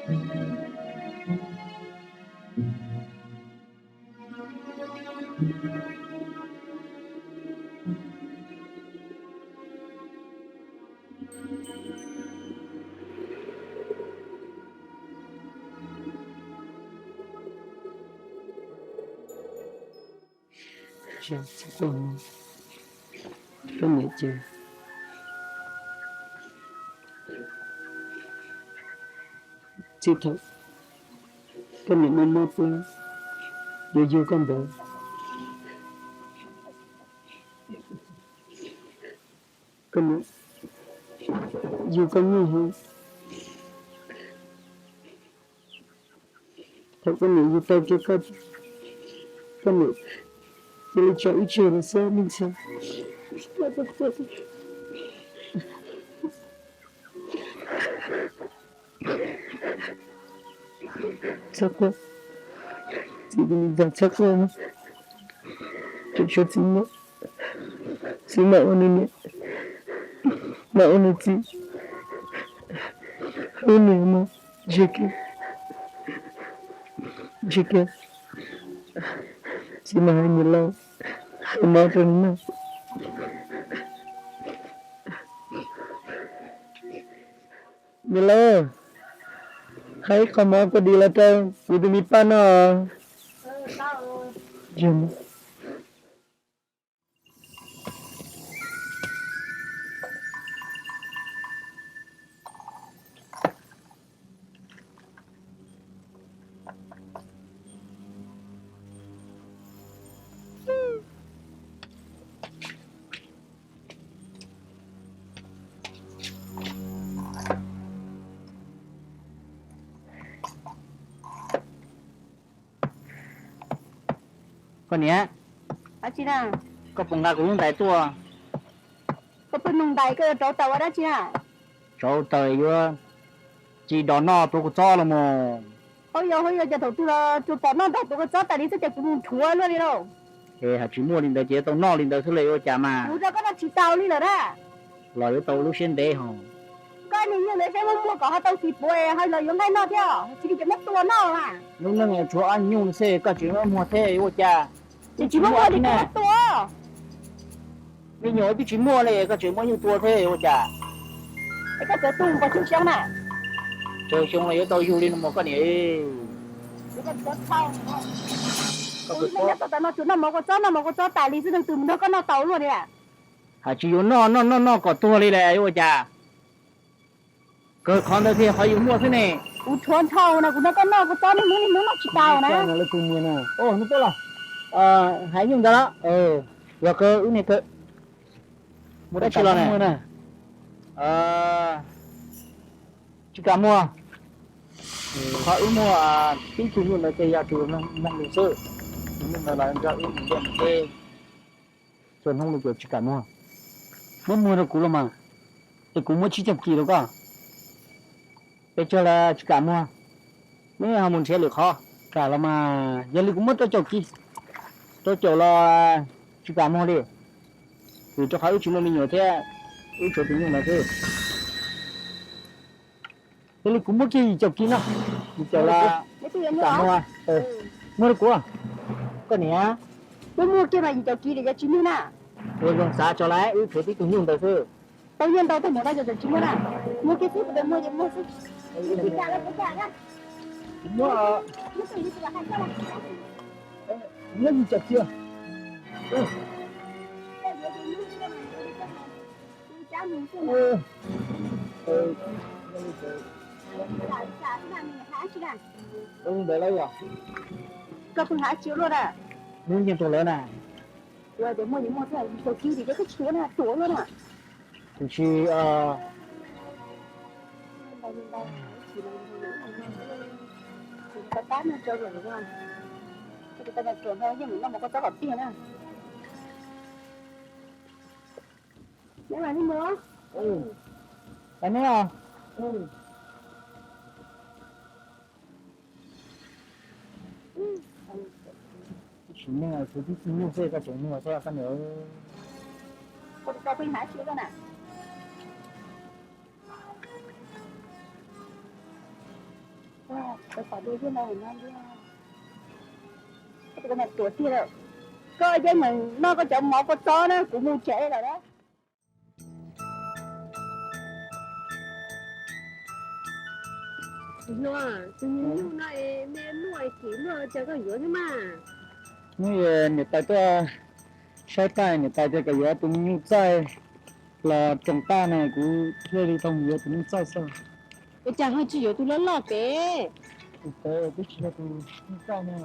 Koj niam ces txij thaum koj niam mob mob plab, yuav yug koj ntawd, koj niam yug koj nyuaj heev. Thaum koj niam yug tau kiag koj, koj niam cia li tso ib txhia los xwb me ntxhais. Txhob quaj, txiv, txiv txhob quaj, tseem tshuav txiv mog, txiv mam ua nws niam, mam ua nws txiv, hlub nws mog, ntshe kiag, ntshe kiag, txiv mam hais niam laus, hais mov rau nws noj. Niam laus, hais ib qho mov kua dis los rau kuv tus me poj noj. Koj niam, koj puas nqa kuv lub ntais tuaj? Koj pheej nug ntais, koj yuav rauv taws ua dab tsi na? Rauv taws yuav tsis dos noj tuav kua txob los mas. Hauj yog, hauj yog, cas thaum twg los tsuas pom noj nrog tuav kua txob tas li xwb, ces kuv mus nrhuav luaj li lauj. Es hais tsis muaj li ntawd ces yuav tau noj li ntawd xwb li ua cas mas. Kuv rau koj noj tsis tau li lawm na. Los yuav tau lub siab ntev hos. Koj niag nyuj ntawd saib muaj muag kom ho tau txiv puav ho los yuav nqaij noj thiab, tsis li ces muab tua noj mas. Lub neej tshuav ob nyuj xwb koj tseem muab muag thiab yuav ua cas? Tsis muaj muag li koj muab tua. Me nyuam twb tsis muaj li koj tseem muab nyuj tua thiab yuav ua cas? Es koj txawm tu pos tsawg xyoo na? Tsawg xyoo los yuav tau yug li no mas koj niam. Koj txog tam no tsuas noj mov kua txob, noj mov kua txob tas li xwb, leej twg mus nrog koj noj tau luaj li? Hais tsis yuav noj noj noj noj kom tuag li lawm yuav ua cas? Kawg qhov ntawd thiaj qhov yus muaj xwb ne. Kuv rhuav nthau na, kuv nrog koj noj kua txob niaj hnub niaj hnub noj tsis tau na. Hais nyuj ntawd los, yog kawg wb niag kawg. Muaj dab tsi los na? Tsis kam muag. Qhov wb muaj tib tug nyuj ntawd ces yog tus hnub lus xwb. Tus nyuj ntawd los nrog wb mus ntiaj mus teb. Txhua hnub li ces tsis kam muag. Muab muag rau kuv los mas, es kuv muab tsib caug kis rau koj. Pes tsawg los tsis kam muag. Neb ho mus nrhiav lwm qhov. Kam los mas, yog li kuv muab rau caum kis, rau caum los tsis kam muag li. Vim rau qhov wb tsis muaj me nyuam thiab, wb tshuav tus nyuj ntawd xwb. Yog li kuv muab kiag yim caum kis no, yim caum los tsis kam muag. Muab rau kuv. Koj niam, muab muag kiag mas yim caum kis li yog tsis muag na. Ua zoo xav tso lawm, wb tshuav tib tug nyuj ntawd xwb. Tau nyiaj ntau tuaj mus no yog tsis muaj na. Muag kiag xwb, kuv tias muag ces muag xwb. Muab, muab yim caum kis. Ntawd lawm yog. Koj pheej hais tsis luaj na. Muab nyiaj rau lawv na. Kuv tias muaj ces muaj xwb, caum kis ces koj tsis tuav na, tuav luaj na. Tiam sis tab tab no rau lawm, koj tus tau mas ruam no yeej mus noj mov kua txob kom tiag na. Neb mas neb mus. Neb os. Tsis muaj, tshuav tib tug nyuj xwb koj tseem muag thiab koj niam. Koj tus tau pheej hais tsis luaj na. Koj xav dua yog no no, koj mas ruam tiag lawm. Koj yeej meem noj koj cov mov kua txob na, kuv mus tsev lawm na. Tus me nyuj no es me muaj kim luaj cas koj yuav thiab mas. Hnub niam tais tuaj saib paj, niam tais tias kom yuav tus me nyuj txaij los roos paj no, kuv thiaj li tau mus yuav tus me nyuj txaij xwb. Es cas ho tsis yuav tus loj loj pem? Tus pem twb tsis yog tus me nyuj txaij no.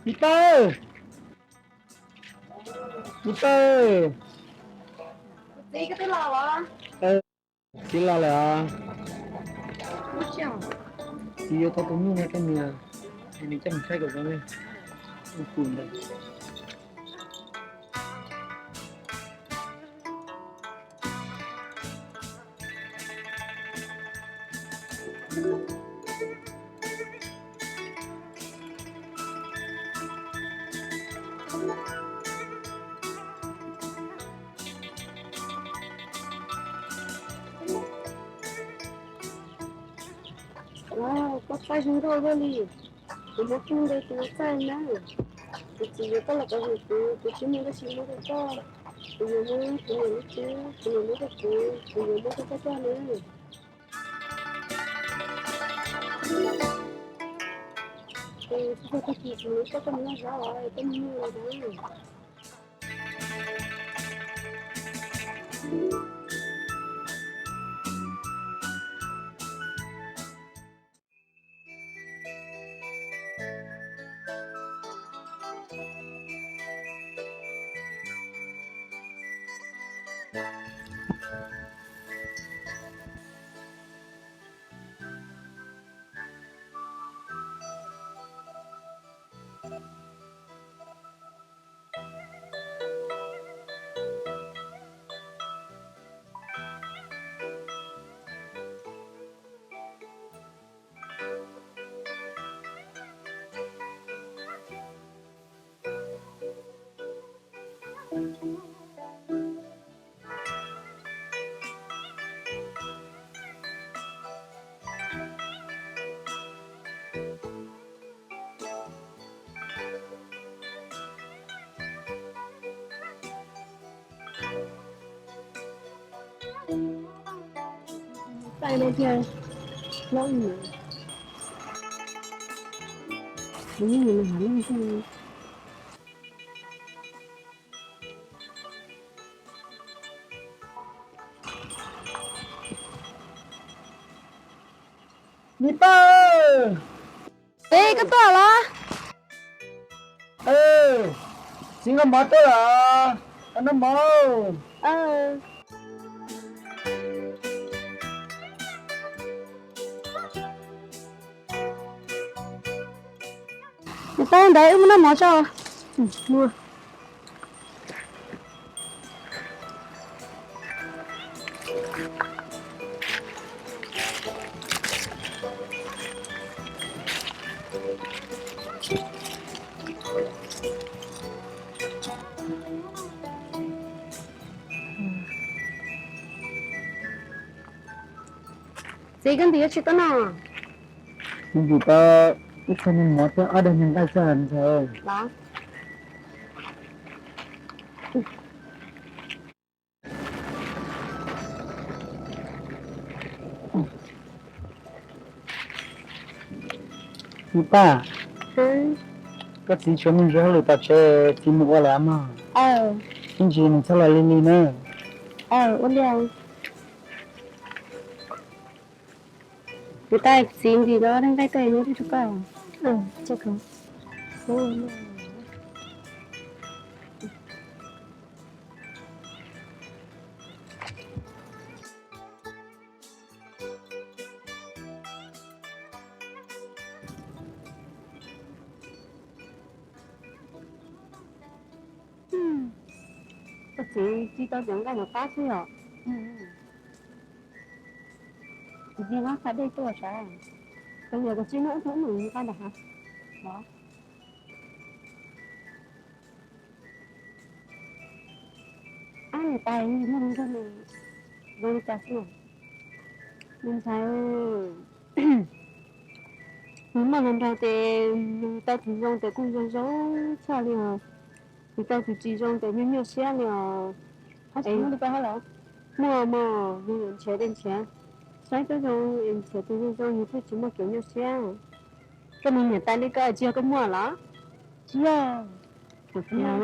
Niam tais, niam tais. Txiv, koj twb los los? Txiv los lawm os. Txiv yuav tau tus nyuj no rau nws, es nws coj mus saib kom zoo ne. Tus ntawd. Koj txaij zoo nkauj luaj li. Kuv muab koj nte tus txaij na. Kuv txiv yuav koj los kov hwm kuv, kuv tsis muaj dab tsi muab rau koj. Kuv yuav muab kuv niam lub tswb, kuv niam muab rau kuv, kuv yuav muab rau koj coj na. Tsis tau tag kis kuv muab koj coj mus noj zaub os, koj mus noj los na. Txaij no tiag, hlob li ntawd. Nws yeej nws hav neeg xwb. Niam tais! Txiv, koj tuaj los? Txiv noj mov tuaj los? Koj noj mov. Niam tais, ntawd wb mus noj mov tso. Txiv, koj ntim yuav tsis tuaj noj? Kuv ntim tau ib txhia me mov thiab ob daig me nqaij xwb ntxawm. Niam tais, koj txiv tshuav me ntsis hauj lwm tom tsev, txiv mus ua lawm mog. Ib ntsis nws txhob los lig lig na. Ua li. Niam tais, txiv ntim tau daig nqaij tuaj muab rau koj. Koj txiv ci tau cov nqaij no qab xwb yom. Txiv ci muab qhab dej tuaj sav. Koj yog koj txiv muab ub tug ub nqa ntawm hav. Los. Niam tais, muaj hluas nraug zoo li cas xwb na? Me ntxhais, yus muaj hluas nraug ces yus tau tus zoo ces kuj zoo zoo tshaj li os, yus tau tus tsis zoo ces nyuaj nyuaj siab li os. Muaj mog, yus yuav nrhiav ces nrhiav, saib cov zoo es nrhiav tus zoo zoo yus thiaj tsis muaj kev nyuaj siab. Koj mus niam tais li koj tsis yog koj muaj los? Tsis yog.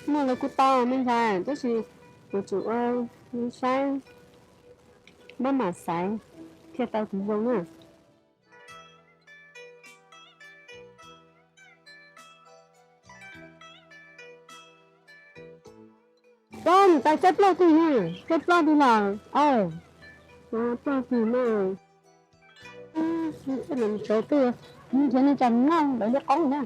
Muaj los kuj tau me ntxhais, tab sis yuav tsum ua saib mab mam xaiv thiaj tau tus zoo na. Koj niam tais caij plaub twg na? Caij plaub twg los? Aw, plaub twg na? Sawv twg nrhiav nej tsa noj lawv liab qoob na.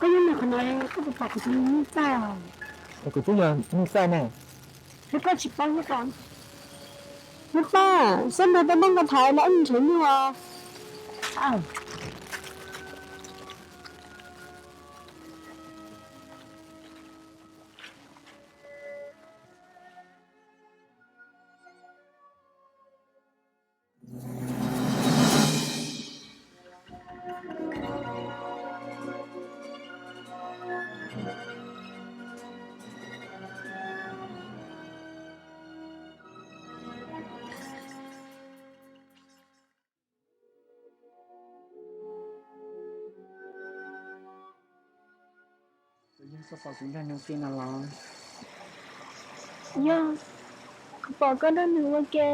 Koj nyob qhov no koj puas pom kuv tus me nyuam txaij? Kuv twb yog nyuam txaij ne. Koj tsis paub nyuam txaij? Nyuam txaij, sab nrog peb Hmoob nkawd thaiv lawv nrhiav nyuj os. Yog koj pom kuv nrog nws ua ke,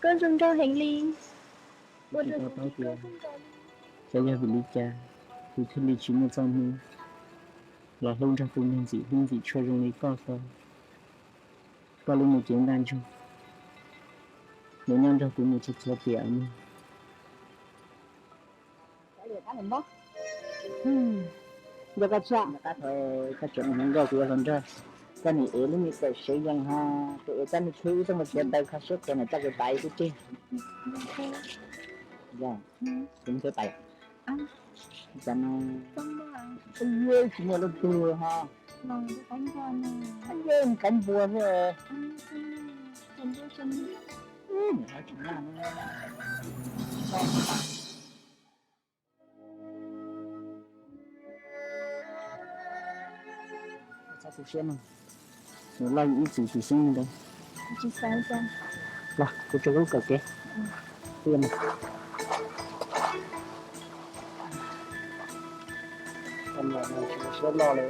koj zoo nraug heev li. Kuv tsis tau paub tias xyov yog vim li cas kuv thiaj li tsis muaj txoj hmoo los hlub nrog tus neeg ntxim hlub ntxim tshua zoo li koj ko. Koj lub me cev nkaj ntsug, nws nyob nrog kuv mus txhua txhua tiam. Nkauj, koj tseem ua hluas nkauj kuv ua hluas nraug, koj nim ev lub me tawm sev yees ho, kuv ev koj me khwb ib tug mus txiav taws kho siab kuv niam coj kuv pais ib tug tseg. Kuv mus txiav taws. Cas no tsis muaj leej twg ho. Yeej qaib npua xwb. Txhob tu siab mog, nws loj ib txwm tsis xeeb li ntawd. Los kuv tso lub kawm kev. Siab loj li.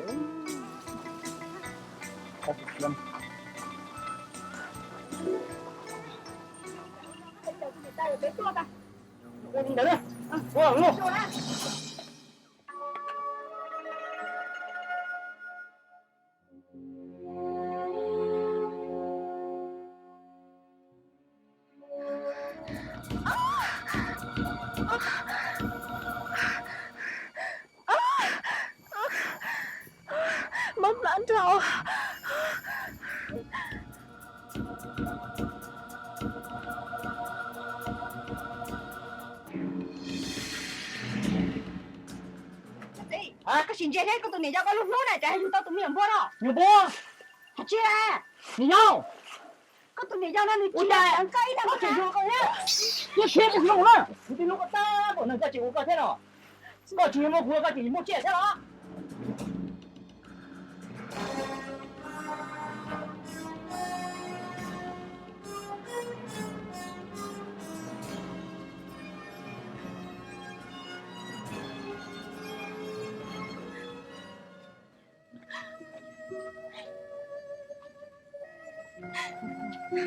Txhob tu siab. Mob plab nrog. Koj sim ntsia thiab, koj tus niam yau koj lub hnub na cas yug tau tus me nyuam npua no. Nyuam npua? Hais tsis, niam yau. Koj tus niam yau no nws tsis yog koj ib leeg. Koj tseem yug koj thiab. Siab zoo na, kuv twb hlub koj tag npaum no koj tseem ua koj thiab no. Koj tsis yog muaj kuv koj tseem muaj tsiaj thiab los? Me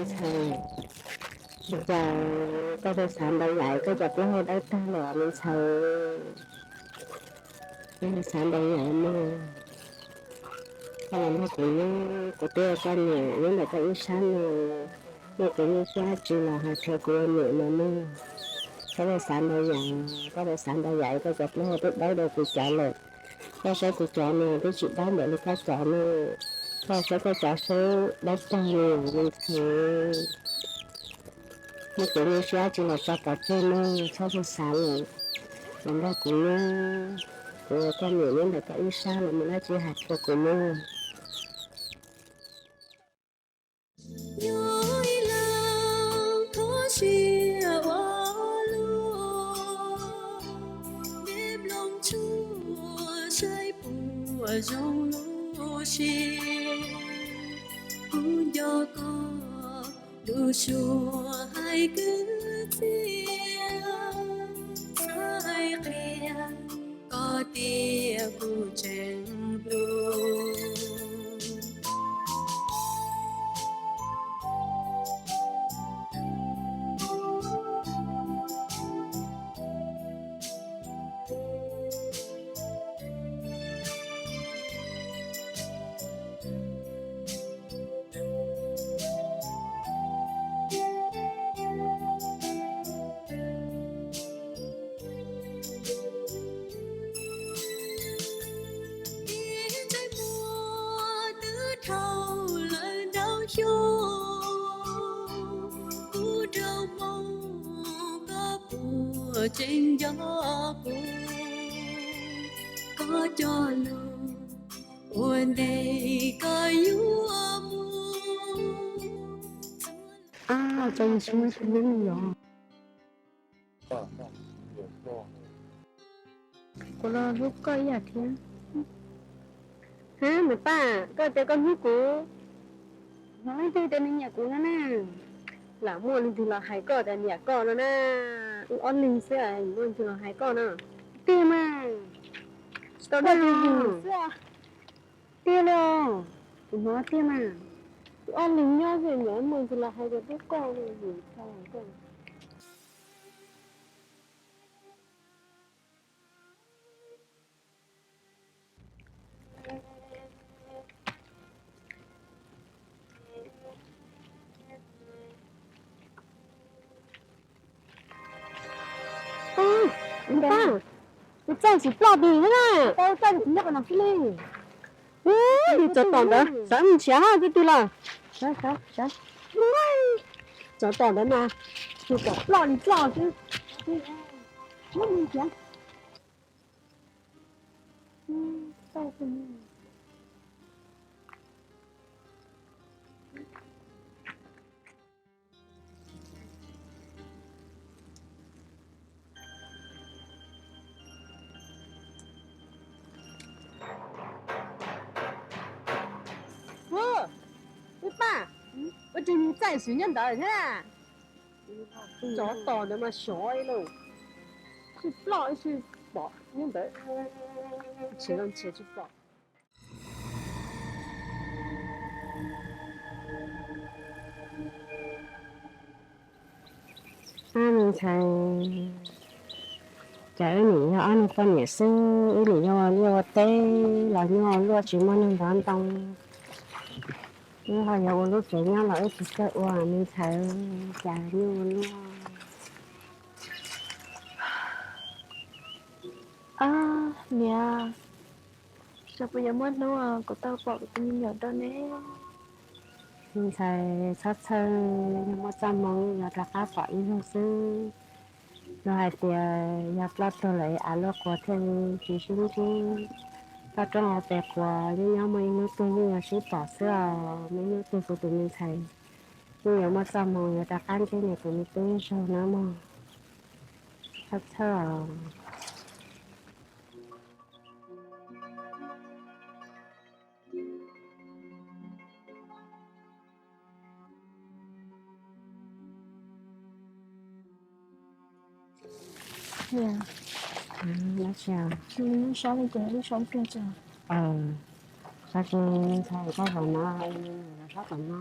ntxhais, ua cas koj tau xav ntau yam, koj cov plaub hau dawb tag los me ntxhais? Koj tau xav ntau yam mog. Koj los nrog kuv nyob, kuv twb ua koj niam nyob ntawm koj ib sab no, muaj kev nyuaj siab dab tsi los hais rau kuv ua niam mas mog. Koj tau xav ntau yam, koj tau xav ntau yam, koj cov plaub hau twb dawb dau kuv cov lawm. Koj saib kuv cov no twb tsis dawb npaum li koj cov no. Koj saib koj cov saib dawb tag li me ntxhais. Muaj kev nyuaj siab dab tsi los tso pov tseg mog, txhob txhawj xav lawm. Los nrog kuv nyob, kuv ua koj niam nyob ntawm koj ib sab los mus dab tsi hais rau kuv mog. Nyob ib leeg kho siab ua luaj, me nplooj tshuaj saib puas zoo lub siab. Kuv nco koj lub suab hais kwv txhiaj, xav qhia koj tias kuv tseem hlub. Ib ntsais muag twb dhau lawm ntau xyoo, kuv rau moo koj puas tseem nco kuv, koj cog lus ua ntej koj yuav mus. Ab, koj yog Suab tus neeg yog? Kuv los hlub koj ib yam thiab. Hab, niam Paj, koj tias koj hlub kuv, hnov leej twg tias nws nyiam kuv no na? Lam muaj leej twg los hais koj tias nyiam koj no na. Wb ob leeg xwb, muaj leej twg los hais koj no? Tiag mas. Tsis tau dag xwb. Tiag li os, kuv hnov tiag mas. Wb ob leeg nyob xwb, nyiam muaj leej twg los hais tias hlub koj no. Tus txaij tsis ploj twg na. Tau txaij kuv nyob qhov no xwb ne. Ub, tsov tom ntawd xav mus nrhiav hab twb twg los. Tsov tom ntawd mas tus kom ploj li ploj xwb. Ub, ub Paj, ua cas nws txaij siv nyob ntawd thiab? Tsov tom ntawd mas xyov ib lus, tsis ploj ib tsis pom nyob ntawd, nrhiav los nrhiav tsis pom. Ab, me ntxhais, cas wb nim yog ob niag poj niam xwb, wb nim yog ua liaj ua teb los nyuaj ua luaj tsis muaj neeg ntov ntoo. Wb ho yog ua lub tsev nyob los wb tsis txawj ua, me ntxhais, cas nyuaj ua luaj. Ab, niam, xyov puas yuav muaj hnub kuv tau pom kuv tus me nyuam rau ne. Me ntxhais, txhob txhawj, yog muaj txoj hmoo yuav rov qab pom ib zaug xwb. Luag hais tias yog ploj tuag lawm av luaj quas thiaj li tsis sib ntsib. Toj roob hauv pes quas nyob nyob muaj ib hnub twg yeej yuav sib pom xwb os, muaj ib hnub twg kuv tus me ntxhais yeej yuav muaj txoj hmoo yuav rov qab ntsib niam kuv me tub ib zaug na mog. Txhob txhawj os. Niam, dab tsi? Lub sab li ces lub sab pliag tso. Sab tsis ntshai, koj zaum no los sab tom no.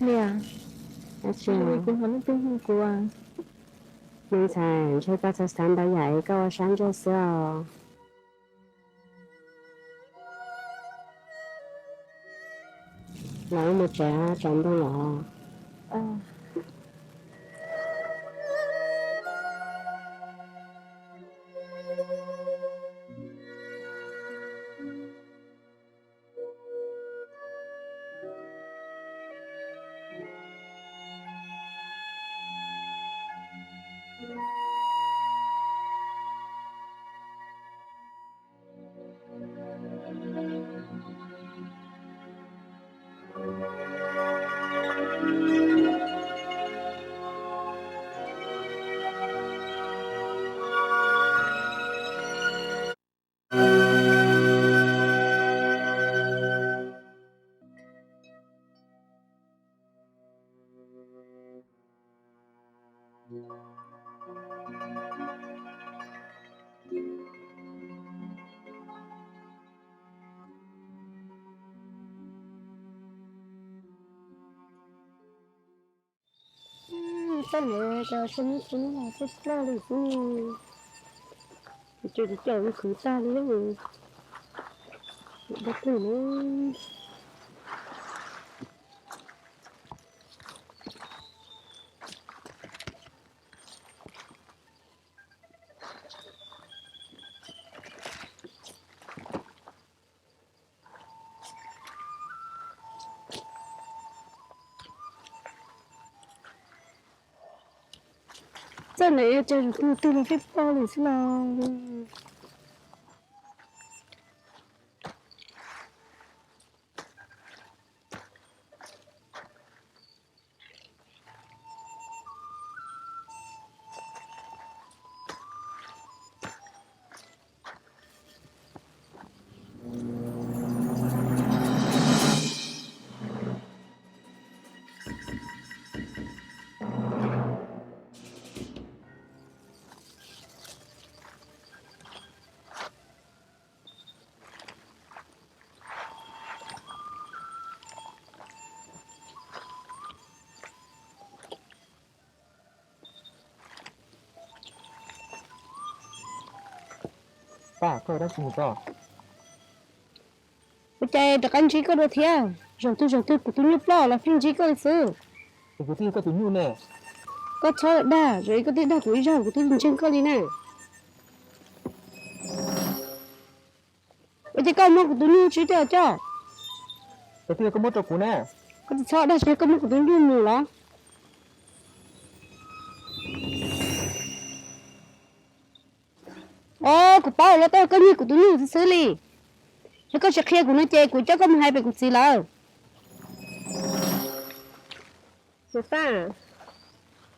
Niam, kuv ho leej twg hu kuv? Me ntxhais, ntshe koj txhob xav ntau yam es koj ua sab ntsej xwb os. Los wb mus tsev, tsam ntuj los. Txoj niam cas sab neb tsis muab los txog ploj li xwb. Ces cov khwv tag li dab tsi na. Txoj niam cas zaum twg twg los pheej ploj li xwb los. Paj, koj dab tsi mus tod? Ua cas rov qab ntsib koj dua thiab? Zaum twg zaum twg kuv tus nyuj ploj los pheej ntsib koj li xwb. Es kuv twb yog koj tus nyuj ne. Koj txhob dag, zaum ib koj twb dag kuv ib zaug kuv twb ntseeg koj li na. Ua cas koj muab kuv tus nyuj tsis coj coj? Es twb yog koj muab rau kuv na. Koj tsis txhob dag, tsis yog koj muab kuv tus nyuj mus los? Os, kuv paub lawm, twb yog koj nyiag kuv tus nyuj xwb xwb li. Yog koj tsis qhia kuv no ces kuv coj koj mus hais pem kuv txiv lawm. Niam Paj,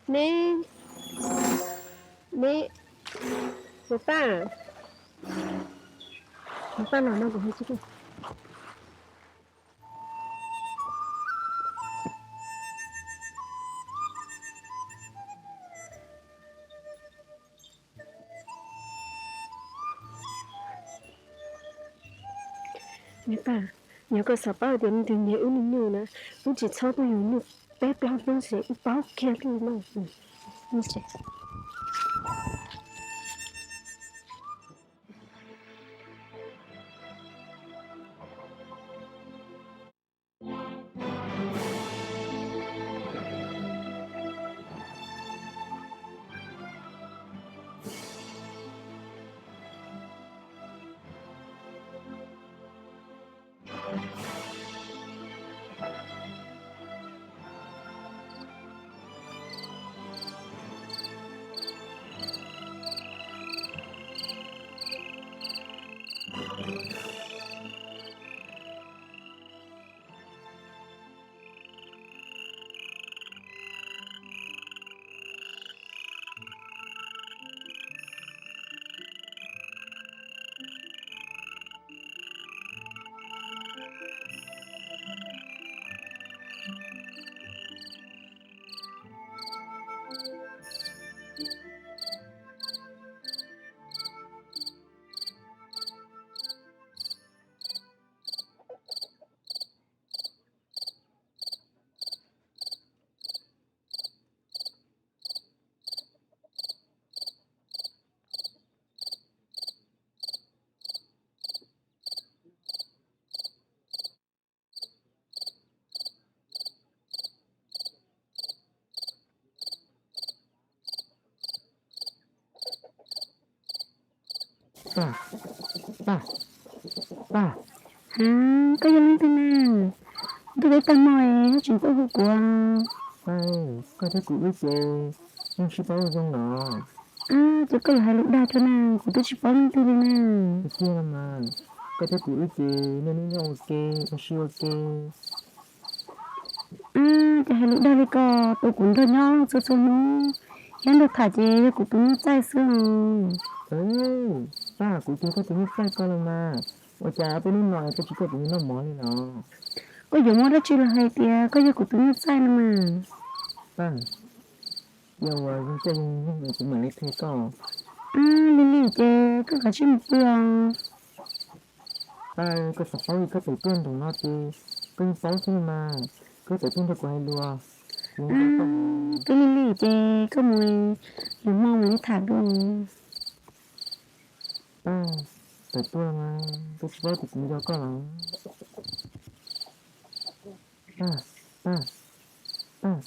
neb, neb, niam Paj, niam Paj los no kuv hais tsis Niam Paj, yog koj xav paub tias leej twg nyiag wb niag nyuj na, wb tsis txhob tuaj yug nyuj peb plaub hnub ces wb paub kiag li no. Paj, Paj, Paj. Ha, koj yog leej twg na? Ntuj peb tag hmo es tseem tuaj hu kuv. Paj, koj thiab kuv wb ces yeej sib paub zoo los. Ces koj yuav hais lus dag thiab na, kuv twb tsis paub leej twg li na. Tiag mas, koj thiab kuv wb ces nej nyob ua ke, ua si ua ke. Ces hais lus dag li ko, tos kuv nrog nyob txhua txhua hnub, thiab nrog tham ces yog kuv tus nyuj txaij xwb os. Paj, kuv ces koj tus nyuj txaij koj los mas, ua cas peb hnub no koj tsis coj kuv mus noj mov li los? Koj yuav muab dab tsi los hais tias koj yog kuv tus nyuj txaij no mas. Paj, yog ua zoo coj zoo nyoog kuv mam li qhia koj. Lig lig ces koj kav tsij mus pw os. Paj, koj xav paub li koj tawm tuaj nraum no ces koj yeej paub xwb mas, koj tawm tuaj nrog kuv hais lus. Twb lig lig ces koj mus, lwm hmo mam li tham dua. Paj, tawm tuaj mas, koj tsis paub tias kuv nco koj los. Paj, Paj, Paj.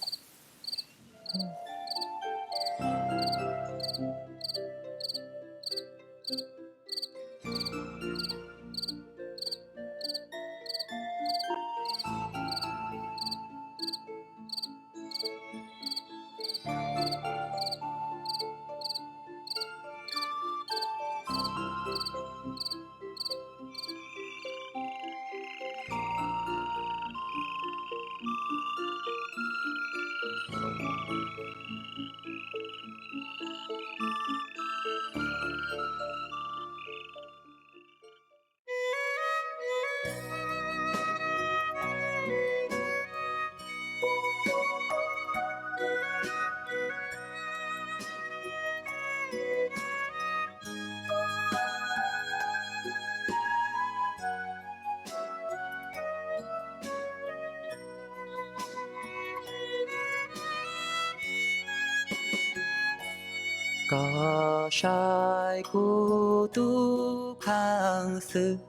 Koj saib kuv tus kheej xwb,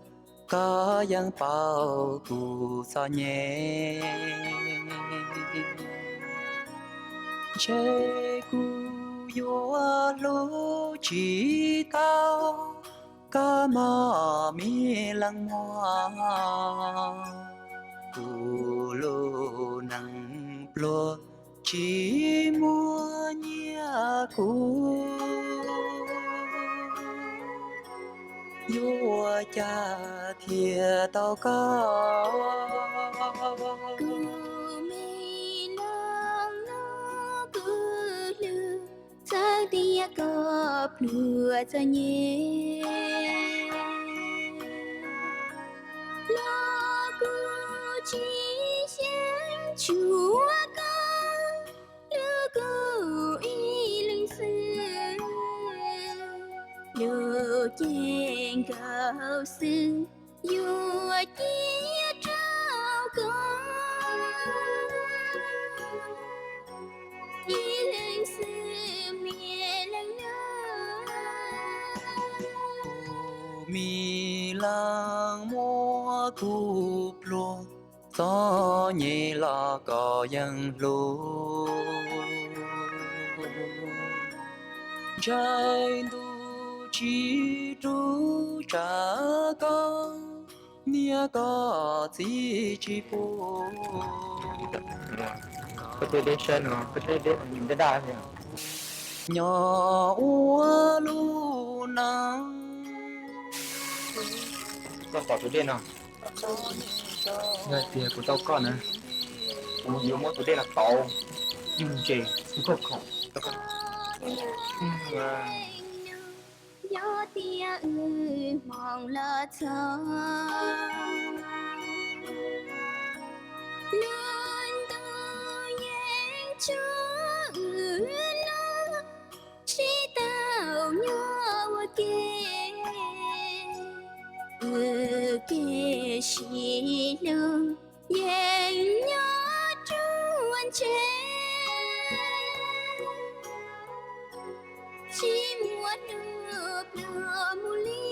koj yeej paub kuv txom nyem. Ntshe kuv yuav hlub tsis tau koj mog me leej muam, kuv lub neej pluag tsis muaj nyiaj kuv, yuav ua cas thiaj tau koj. Kuv me leej no kuv hlub, txawm tias koj pluag txom nyem los kuv tsis xyeej tshuav koj, hlub kuv ib leeg xwb. Lub cev nkaus xwb yuav cia rau koj ib leeg xwb. Leej muab kuv pluag, txom nyem los koj yeej hlub. Ntshai ntuj tsis rub tsav koj, niam koj txiv tsis pub. Koj tus dej saib no, koj tus dej daj daj thiab. Nyob ua lub neej. Koj pom tus dej no, yog tias kuv tau koj na, kuv yuav muab tus dej no tauv ntses kuv koj khoom. Yog tias wb hmoov los txog, lub ntuj yeej tsuas wb no, tsis tau nyob ua ke. Wb kev sib hlub yeej nyob ruaj ntseg, tsis muaj hnub pluag mus li.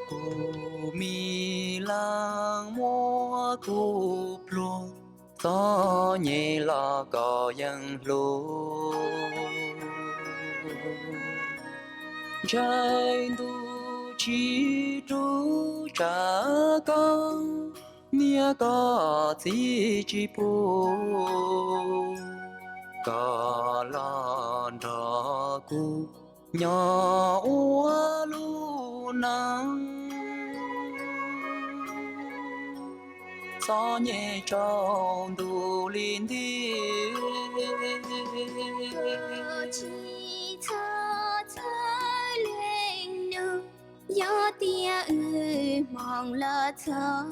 Kuv me leej muab kuv pluag, txom nyem los koj yeej hlub. Ntshai ntuj tsis rub tsav koj, niam koj txiv tsis pub. Koj los nrog kuv nyob ua lub neej, txom nyem tsaus ntuj li nti. Tsis txhob txhawj leej nus, yog tias wb hmoov los txog,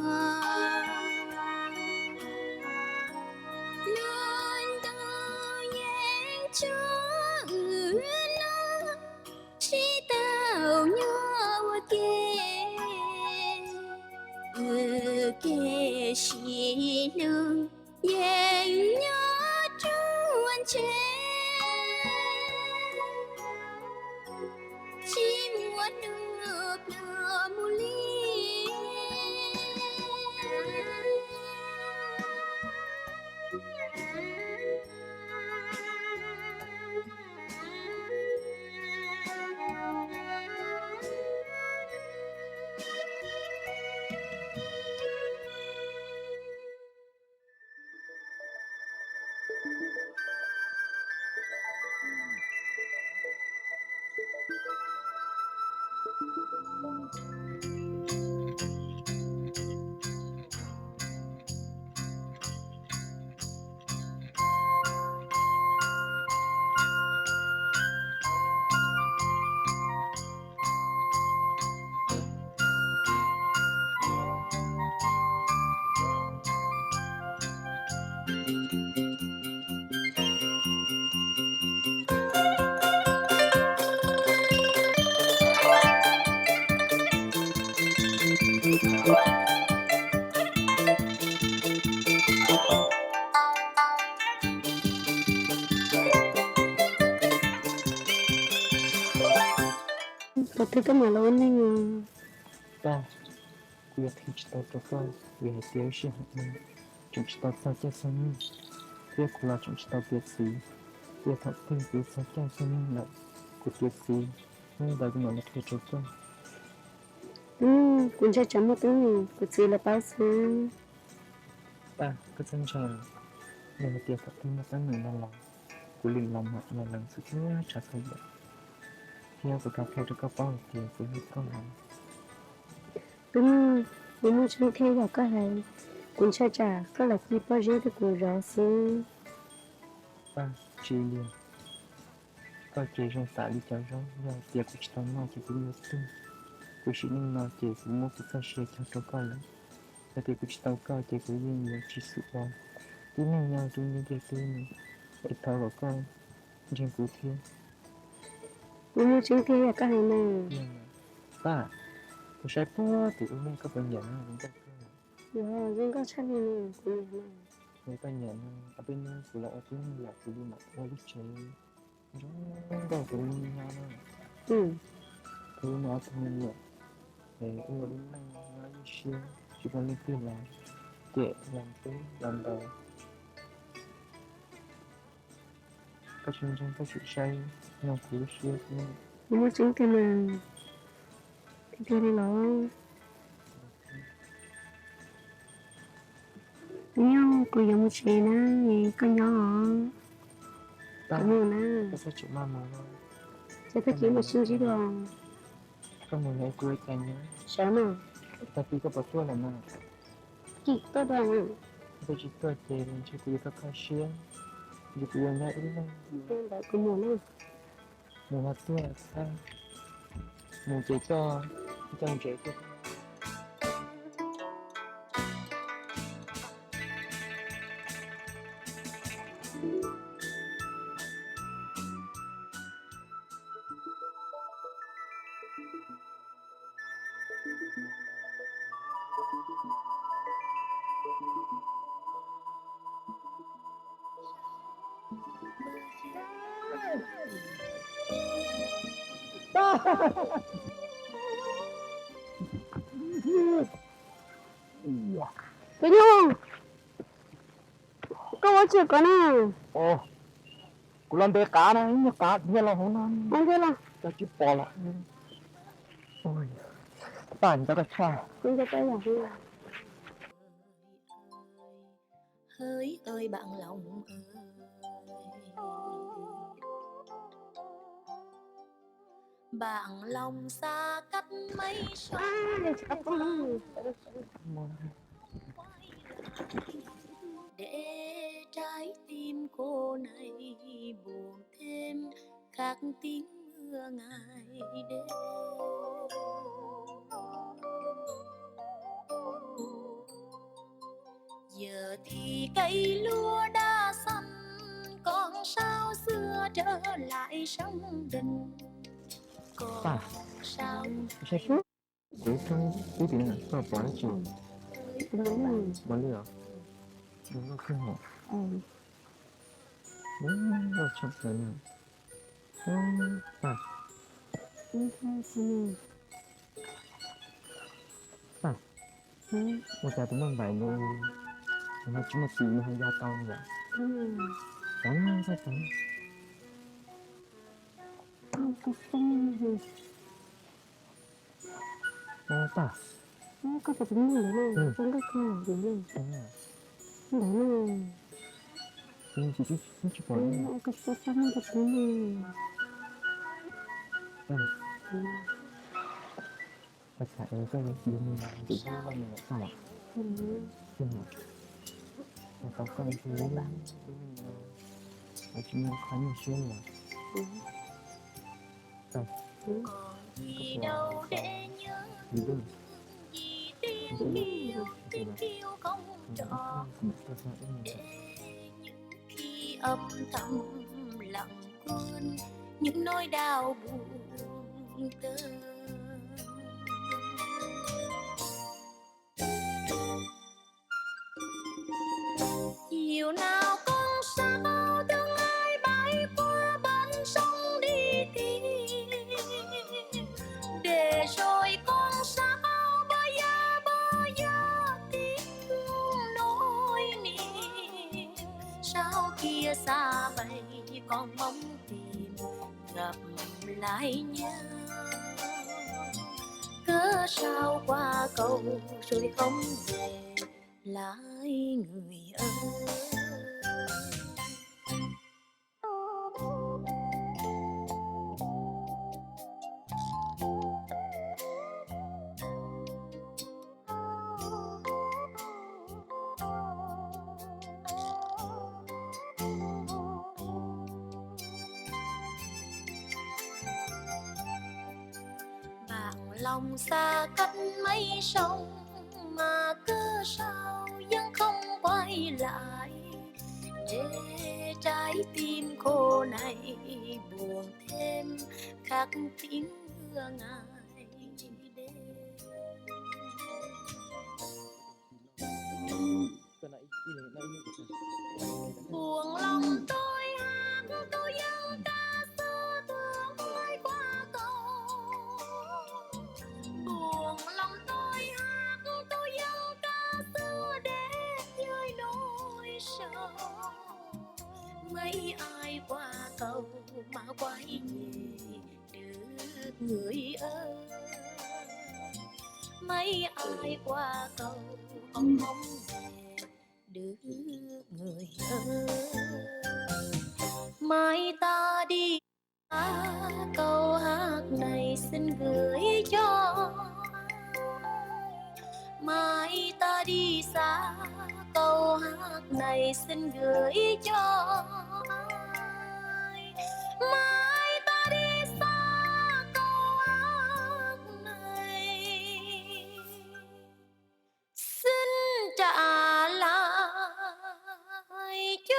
lub ntuj yeej tsuas wb no, tsis tau nyob ua ke. Wb kev sib hlub yeej nyob ruaj ntseg, tsis muaj hnub pluag mus li. Tus twg koj mam los ua neej os? Paj, kuv yuav qhia tsis tau rau koj vim hais tias lub sij hawm no tseem tsis tau txog caij xyoo nyoog, thiab kuv los tseem tsis tau tiav txiv, thiab thaum twg kuv txog caij xyoo nyoog lawm, kuv tiav txiv, hnub ntawd kuv mam li qhia rau koj. Kuv ntshai tsam muaj teeb meem, kuv txiv lawv paub xwb. Paj, koj txhob ntshai, yog hais tias thaum twg muaj teeb meem no los kuv Kuv lwm los mam los lees txhua txhua tsav txhua yam, thiab kuv thov qhia rau koj paub hais tias kuv hlub koj heev. Tus no, kuv muaj tseeb thiab yam koj hais, kuv ntshai tsam koj lam ci pob zeb rau kuv zov xwb. Paj, tsis li, koj ces zoo tam li cov zaub, yog tias kuv tsis tau noj ces kuv yuav tuag. Kuv sim neej no ces kuv muab kuv txoj sia cog rau koj lawm. Yog tias kuv tsis tau koj ces kuv yeej yuav tsis xum ua tib neeg nyob rau ntiaj teb no. Es thov kom koj ntseeg kuv thiab. Kuv muaj tseeb tiag yam koj hais mas. Paj, kuv saib puag tim ub ne, koj puas nyiam no zoo nkauj kawg? Zoo nkauj tshaj li no, kuv nyiam mas. Yog koj nyiam no, ob peb hnub kuv los ua tib neeg yom, kuv li mam ua lub tsev zoo nkauj kuv li nyob na. Kuv mus ob tug me nyuam, es wb ua lub neej nyob ib siab tsis muaj leej twg los cem los teb los ntaus. Koj tsis ntseeg koj sim saib, no kuv lub siab xwb. Kuv muaj tseeb tiag mas. Tiag tiag li los? Kuv nyob, kuv yuav mus tsev na, koj nyob os. Kuv mus na. Koj txhob tseem maj mus. Ces koj cia li mus sib ntsib dua. Koj mus nyob kuv ua cas nyob. Sawv mas. Tag kis koj puas tuaj lawm mas? Koj tuaj dua. Koj tsis tuaj ces ntshe kuv yuav kho kho siab, ntshe kuv yuav nyob ib leeg. Ntawd kuv mus na. Mus mas tuaj xwb, mus ces coj, coj ntsev tuaj. Tus nyuj, koj ua tsi koj na? Kuv los ntes qav na, ib nyuag qav thiaj los hauv no. Ua ntej los. Koj tsis pom lawm. Paj, nco koj tshaj. Kuv nco koj yam li. Hơi ơi bạn lòng ơi, bạn lòng xa cách mấy sóng, để trái tim cô này buồn thêm khắc tiếng mưa ngày đêm. Giờ thì cây lúa đã xanh, con sao xưa trở lại sống đình. Con sao. Kuv twb tim no koj pom dab tsi? Ua li os. Nkauj kawg hos. Nkauj tshaj plaws na. Paj, Paj, ua cas tus npauj npaim no, no tsis muaj tis no ho ya tau yom? Tau na, tau na. Paj, koj puas tus npauj ntawd na, zoo nkauj kawg ntawd na. Ntawd na. Tsis, tsis pom. Koj tsis tau txaj muag rau kuv na. Koj tham es koj yuav mus tus npauj npaim no txaj los? Tsis, tau koj tus npauj npaim no tsis muaj qhov nyuaj siab li os. Còn gì đâu để nhớ, vì tiếng yêu, tiếng kêu không trọn, để những khi âm thầm lặng quên những nỗi đau buồn tơi. Chiều nào con sao tương lai bay qua bến sông đi tìm, để rồi con sao bơ vơ bơ vơ tiếng nỗi niềm. Sao kia xa bay con mong tìm gặp lại nhau, cớ sao qua cầu rồi không về lại người ơi. Lòng xa cách mấy sông mà cớ sao vẫn không quay lại, để trái tim khổ này buồn thêm khắc tiếng mưa ngày đêm. Buồn lòng tôi hát câu dân ca xưa thương ai qua cầu. Buồn lòng tôi hát câu dân ca xưa để vơi nỗi sầu. Mấy ai qua cầu mà quay về được người ơi. Mấy ai qua cầu không mong về được người ơi. Mai ta đi xa, câu hát này xin gửi cho ai. Mai ta đi xa, câu hát này xin gửi cho ai. Mai ta đi xa, câu hát này xin trả lại cho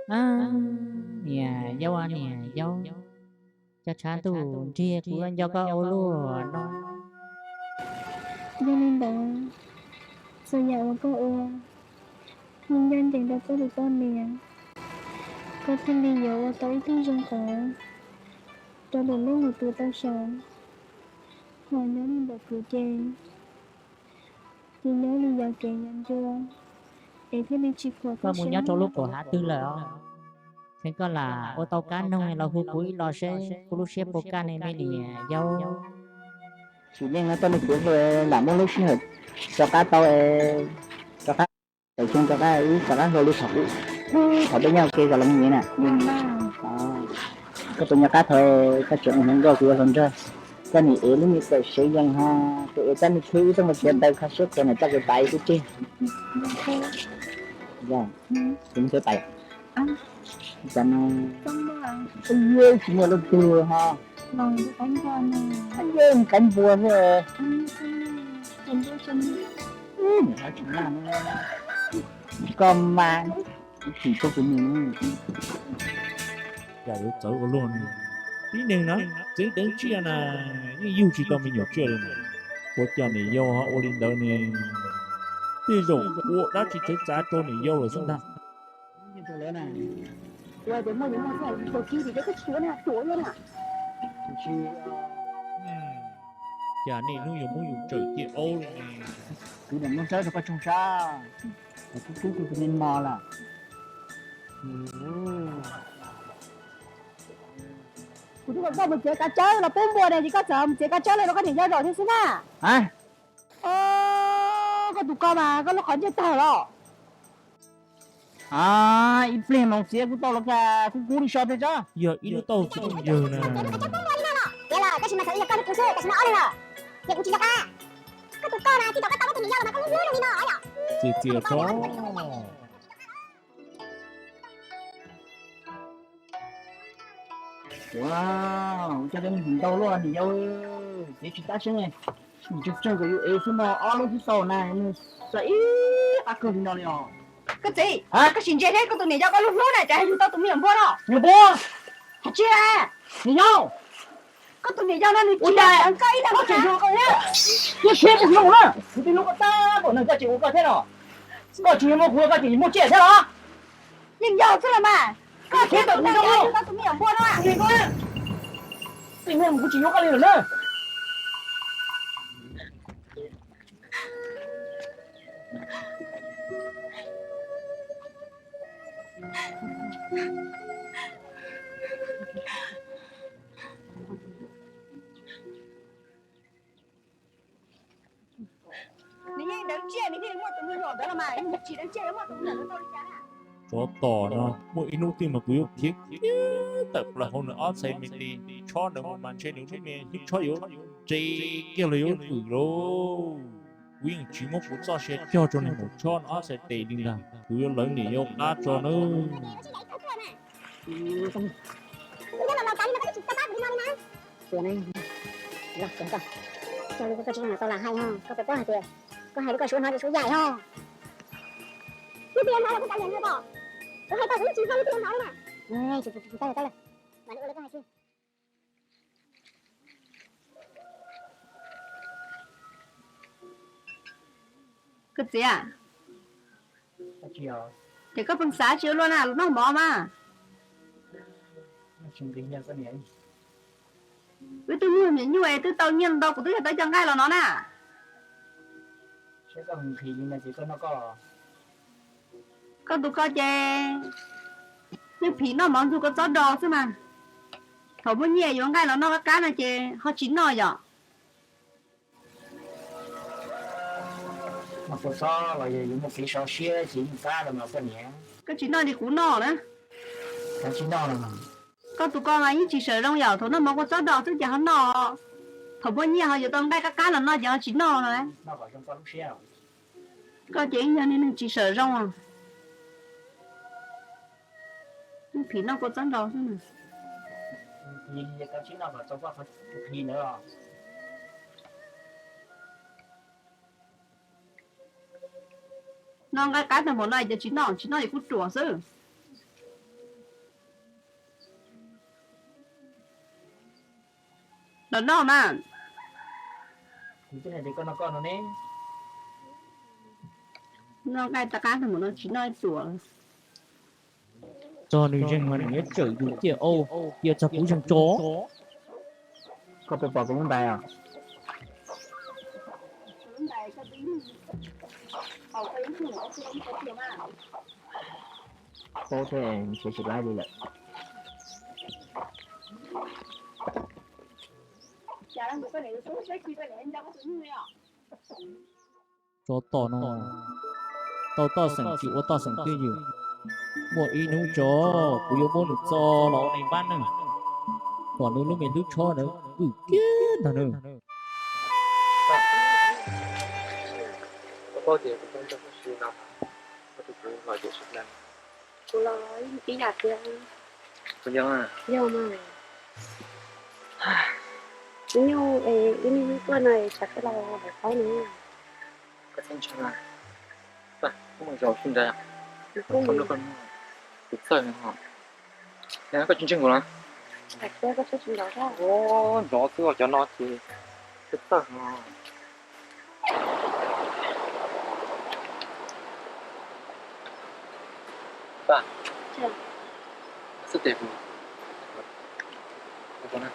anh. Niam Yaub, niam Yaub, cov tshav ntuj nrig kuv nco koj ua luaj no. Yog li ntawd, txhua yam uas koj ua, yeej ncaj ncees rau koj tus poj niam, koj thiaj li yuav ua tau ib tug zoo qab rau lwm leej lwm tus tau saib. Ho nyob li ntawm kuv ces, ces nyob li yog kev yog ncua, es thiaj li tsis khuam koj mus nyob rau lub kaum hav twg lawm os. Tseem koj lam ua tau kab noog los hu kuv ib los seb kuv lub siab puas kaj ne me niam Yaub. Tsis yeej no, koj niag kwv lam muaj lub sij hawm rov qab tau, rov qab tawm xyoo rov qab ib rov qab hluas li thaum ub, thaum peb nyob ua ke zos Los Muas na. Koj puas nco qab thaum koj tseem ua hluas nkauj kuv ua hluas nraug, koj nim ev lub me tawm sev yees ho, kuv ev koj niag khib ib tug mus txiav taws kho siab khuav niam coj kuv pais ib tug tseg. Yog, kuv mus xyuas pais. Cov no, tsis muaj leej twg ho. Yeej qaib npua xwb. Koj mas, tsis tau kuv mus. Cas yuav txawv ua luaj ne? Tib neeg na, txwv deev tsiaj na, yeej yug tsis tau me nyuam tsiaj li. Ua cas niam yau ho ua li ntawd ne? Tej zaum ua dab tsi txawv txav rau niam yau lawm xwb ntag. Cas niaj hnub yuav muab yus tsawm ciaj aub li ne? Kuv niam muab tsawb rau koj tshooj sab, kuv kub kuv tus me mos lawm. Kuv twb kom koj mus txiav kav tsawb los pub npua ne, ces koj txawm mus txiav kav tsawb los rau koj niam yau zaum thiab xwb na. Koj tus ko mas koj lub qhov ntsej tawg los. Ib pliag mas txiav kuv tau los kub kub li so thiab tsab. Yog ib lub tauj tsis phooj ywg na. Txiav txiav tso. Ua, ua cas peb mus ntau luaj niam yau, txiav tsis tab seeb, tsawg tsawg kom yus ev xwb no, ob lub xwb tau na, mus xa ib qab kawg li no li os. Koj txiv, koj sim ntsia seb koj tus niam yau koj lub hlub na cas yug tau tus me nyuam npua no. Nyuam npua? Hais tsis, niam yau, koj tus niam yau no nws tsis yog koj ib leeg, koj tseem yug koj thiab. Koj siab tsis zoo na, kuv twb hlub koj tag npaum no koj tseem ua koj thiab no. Koj tsis yog muaj kuv koj tseem muaj tsiaj thiab los? Yeej yog xwb los mas. Koj siab tawm tus niam yau, tus me nyuam npua no. Tij niag kuv tsis yuav koj li lawm na. Tsov tom no muaj ib hnub twg mas kuv yuav khiav kiag tawm plaws hauv nws ob txhais me tis tshob nws mus mas ntshe nws lub me hlwb tshob yuav nres kiag los yuav vwm lauj. Kuv yeej tsis muab kuv txoj sia cog rau nws mus tshob nws ob txhais tes li ntag, kuv yuav lawv niam yau qab tso nawb. Koj tsis tau hais li koj suav no ces suav yaim ho. Twb tias hnov los kuv tau yam no pom, kuv hais tau kuv yeej tsis tau, twb tias hnov li na. Tsis tau tau lawm, mam li ua li koj hais xwb. Koj txiv, ces koj pheej xav tsis ua luaj na, los noj mov mas. Wb twb muaj me nyuam es twb tau nyiaj ntau, kuv twb yog tau cov nqaij los no na. Koj tus ko ces yeej phim noj mov nrug kua txob do xwb mas. Thaum muaj nyiaj yuav nqaij los noj qab qab no ces ho tsis noj yom. Koj tsis noj li kuv noj na. Koj tus ko mas yeej tsis sawm zoo yom, thaum noj mov kua txob do xwb ces ho noj, thaum muaj nyiaj ho yuav tau nqaij qab qab los noj ces ho tsis noj no. Koj ces yog neeg tsis sawm zoo. Phim noj kua txob do xwb. Noj nqaij qab tag npaum no ces tsis noj, tsis noj es kuv ruam xwb. Los noj mas. Noj nqaij qab tag npaum no tsis noj ib tuam. Txog nws zeeg mas nws yuav tsawm yus ciaj au, cia txog kuv zeeg tso. Koj puas pom kuv lub ntais os? Paub thiab nrhiav tsis laib li lawm. Tsov tom no, tau toj xeem tsis ua toj xeem twj ywm. Muaj ib hnub tso, kuv yuav muab nws txo los ua nws pab neeg, kom nws lub me hlwb tshob ntawd vwm kiag ntag nawb. Koj paub tias kuv tuaj nrog koj si no, koj tus kuv los ces sib hlawv. Kuv los ib yam tiag. Kuv yog, yog mas. Ib nyuag es ib nyuag tuaj no es xav koj los lawv paub no. Koj txhob ntshai, koj mus zaum sib nrad, kuv txawj no. Koj tsis ntseeg kuv los? Nrov xwb, cov no ces kuv txawj no. Paj, xwb tes kuv, kuv no,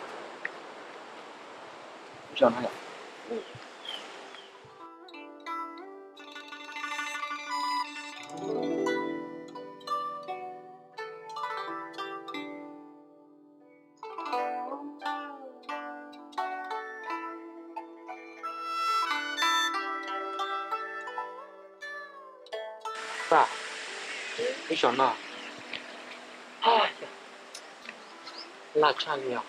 kuv no yom. Paj, ib zaug no laj tshaj li os.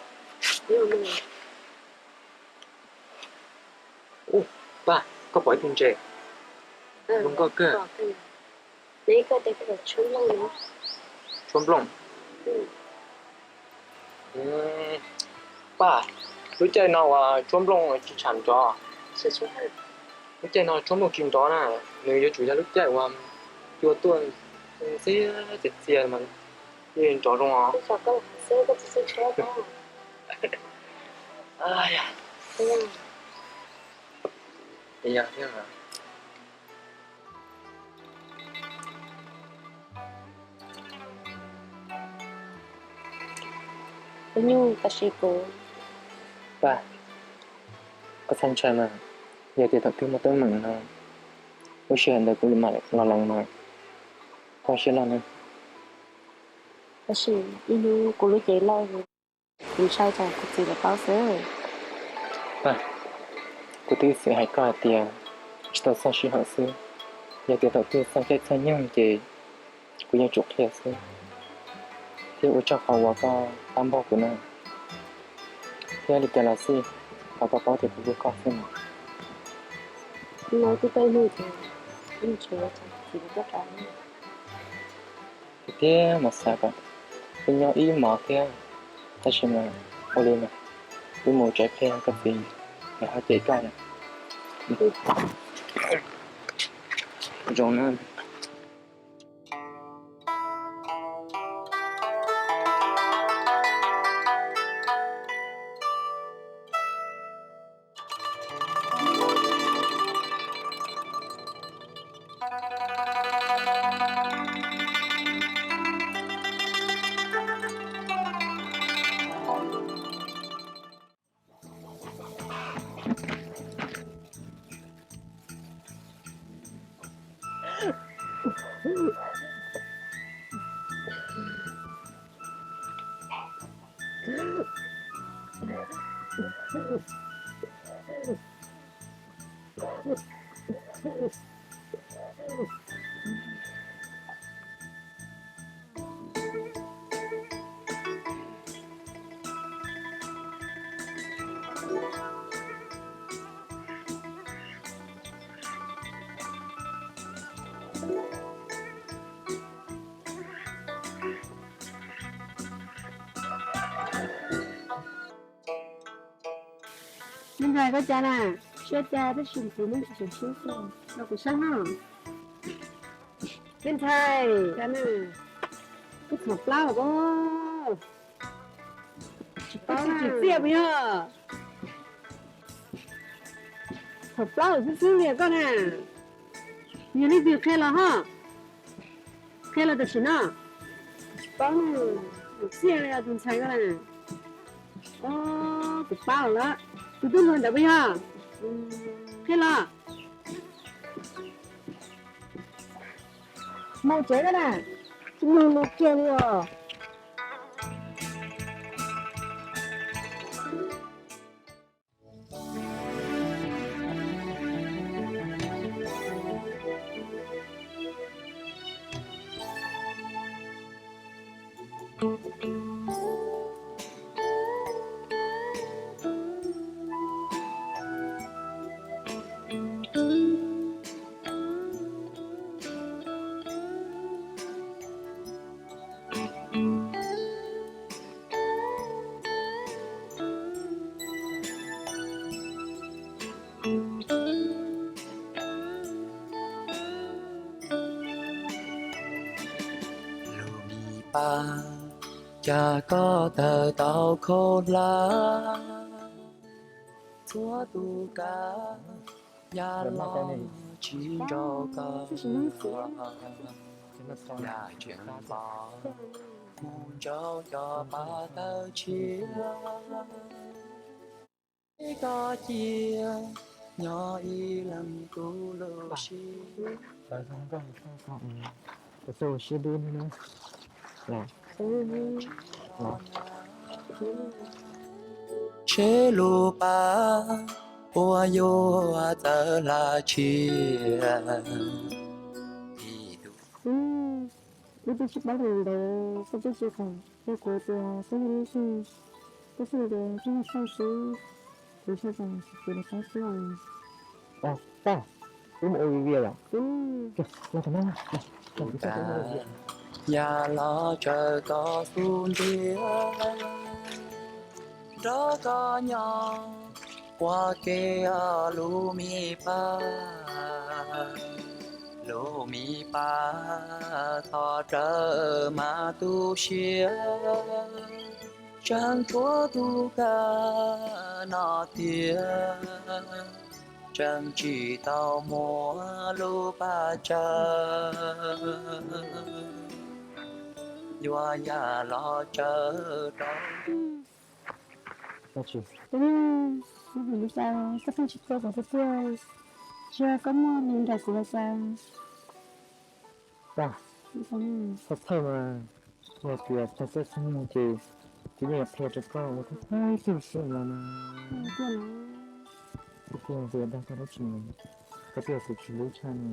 Ub, Paj, koj pom ib tug ntses zoo nkauj kawg. Tshuab nplooj. Paj, lub caij no uas tshuab nplooj tsis tsham nrov. Lub caij no tshuab nplooj tsis nrov na, nws yuav tsum yog lub caij uas cua tuaj xiab txias txias mas yeej nrov zoo os. Paj, koj txhob ntshai mas, yog tias thaum twg muaj teeb meem no, lub sij hawm ntawd kuv mam los lees mas, koj siab loj nawb. Tab sis ib hnub kuv lub cev loj, kuv ntshai tsam kuv txiv lawv paub xwb. Paj, kuv twb xav hais koj hais tias tsis tau txog sij hawm xwb. Yog tias thaum twg txog caij txog nyoog ces kuv yuav tsum qhia xwb, thiab ua tsaug qhov uas koj pab npog kuv na. Thiab li cas los xij, thov koj paub tias kuv hlub koj xwb mas. Tiag tiag mas xav kom wb nyob ib hmos thiab, tab sis mas ua li mas wb mus tso tseg koj txiv, lawv ho cem koj na. Zoo na. Me ntxhais, koj cas na? Siab cas tab sis kuv tsis tshua siab xwb, los kuv saib no. Me ntxhais, cas na? Koj txhaum plaub os. Tsis paub, tsis txiaj puas yog? Txhaum plaub xwb xwb li koj na. Yog leej twg qhia los ho? Qhia los tam sim no. Tsis paub na, txiaj li tus ntxhais koj na. Kuv paub lawm, tus tub hluas ntawd puas yog? Qhia los. Mus tsev koj na, tsis mloog nws kiag li os. Lub me pab, cas koj tawg tau khaub hlab, txhua tus kab, yam los tsis nrog koj, yam tseem los mus nrog cov pab tawg tshiab. Koj cia nyob ib leeg kuv lub siab. Seb lub pab puas yuav txawv hla tshia. Wb twb tsis paub li ntawd, koj twb tsis qhia kuv tias koj yog leej twg, koj xav tias koj yog sab xwb, kuv sab xwb, kuv yog sab xwb. Pab, wb mus ua video yom? Yam los tsaws koj xub ntiag, nrog koj nyob ua ke lub me pab, lub me pab thov rawm mas tu siab, tseem tshuav tus kab no tiag, tseem tsis tau muaj lub pab tsawg, yuav yam los tsaws rau. Koj pheej tsis qhia kuv tiag tiag, tsis yog koj muaj lus nrog kuv los cas? Txhob txhawj mas, yog tias txog caij txog nyoog ces kuv yeej yuav qhia rau koj ua koj thawj tug xwb los na. Kuv twb dag koj dab tsi, koj twb yog tus kuv tsis hlub tshaj no.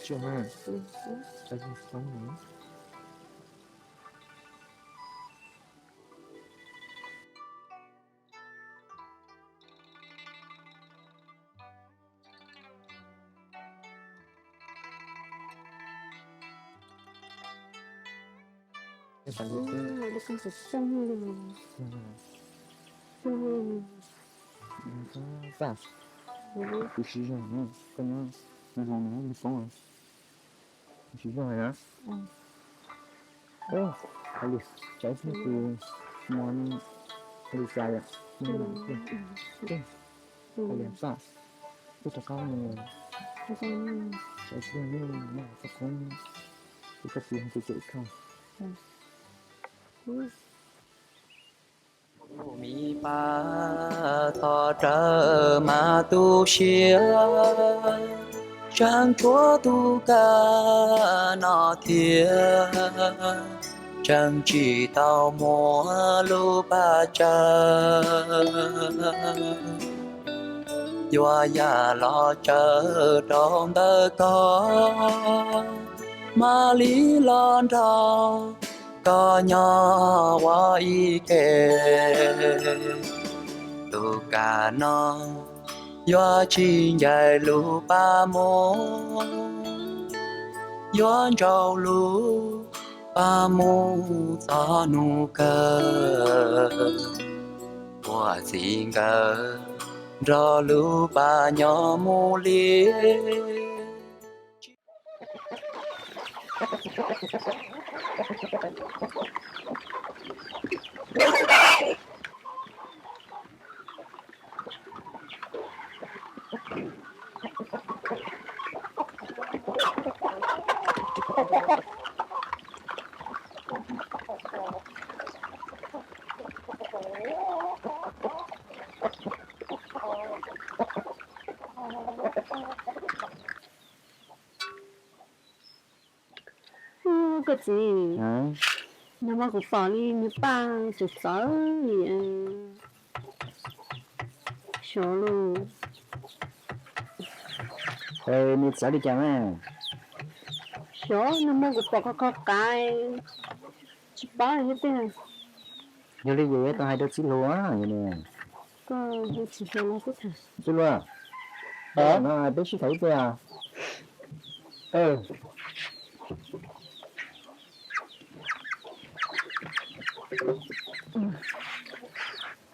Tsuag na. Tsuag tau. Kuv siv zog, koj nyob, nyob nyob nws poob. Kuv siv zog na. Hais lus, tsam ib pliag tus mos hais lus cas yom. Hais lus xwb, twb rov qab mus, tsam ib pliag nws mam txog koob, tus koj tus tus tus khau. Tus me pab tos rawv mas tu siab, tseem tshuav tus kab no thiab, tseem tsis tau muaj lub paj tsawb. Yuav yam los tsawv rau ntawm koj, mam li los nrog koj nyob ua ib ke. Tus kab no yuav tsis ncaim lub paj mus, yuav ntsauj lub paj mus txog hnub kawg. Ua txiv nkawd nrog lub paj nyob mus li. Koj txiv, nag hmo kuv pom li niag paj txawv txawv li xyov lauj. Nws txawv li cas na? Xyov, nag hmo kuv pom qhov qhov qav, tsis paub thiab tiag. Yog li ces yuav tau hais rau txiv hluas. Koj txiv hluas los xwb tham. Txiv hluas, no peb sib tham ib pliag.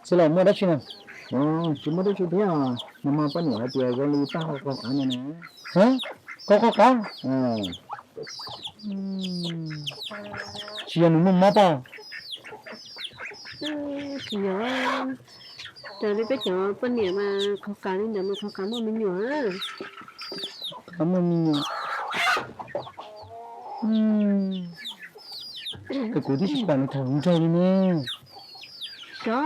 Txiv hluas, muaj dab tsi na? Tsis muaj dab tsi thiab. Nag hmo poj niam hais tias zoo li paj hau qhov qav no na. Hab, qhov qhov qav? Tsis yog nws muaj mob paj? Tsis yog, raws li peb cov poj niam mas qhov qav li ntawd mas qhov qav muaj me nyuam. Qhov muaj me nyuam. Kuv twb tsis pom nws tham hluas nraug li ne. Xyov,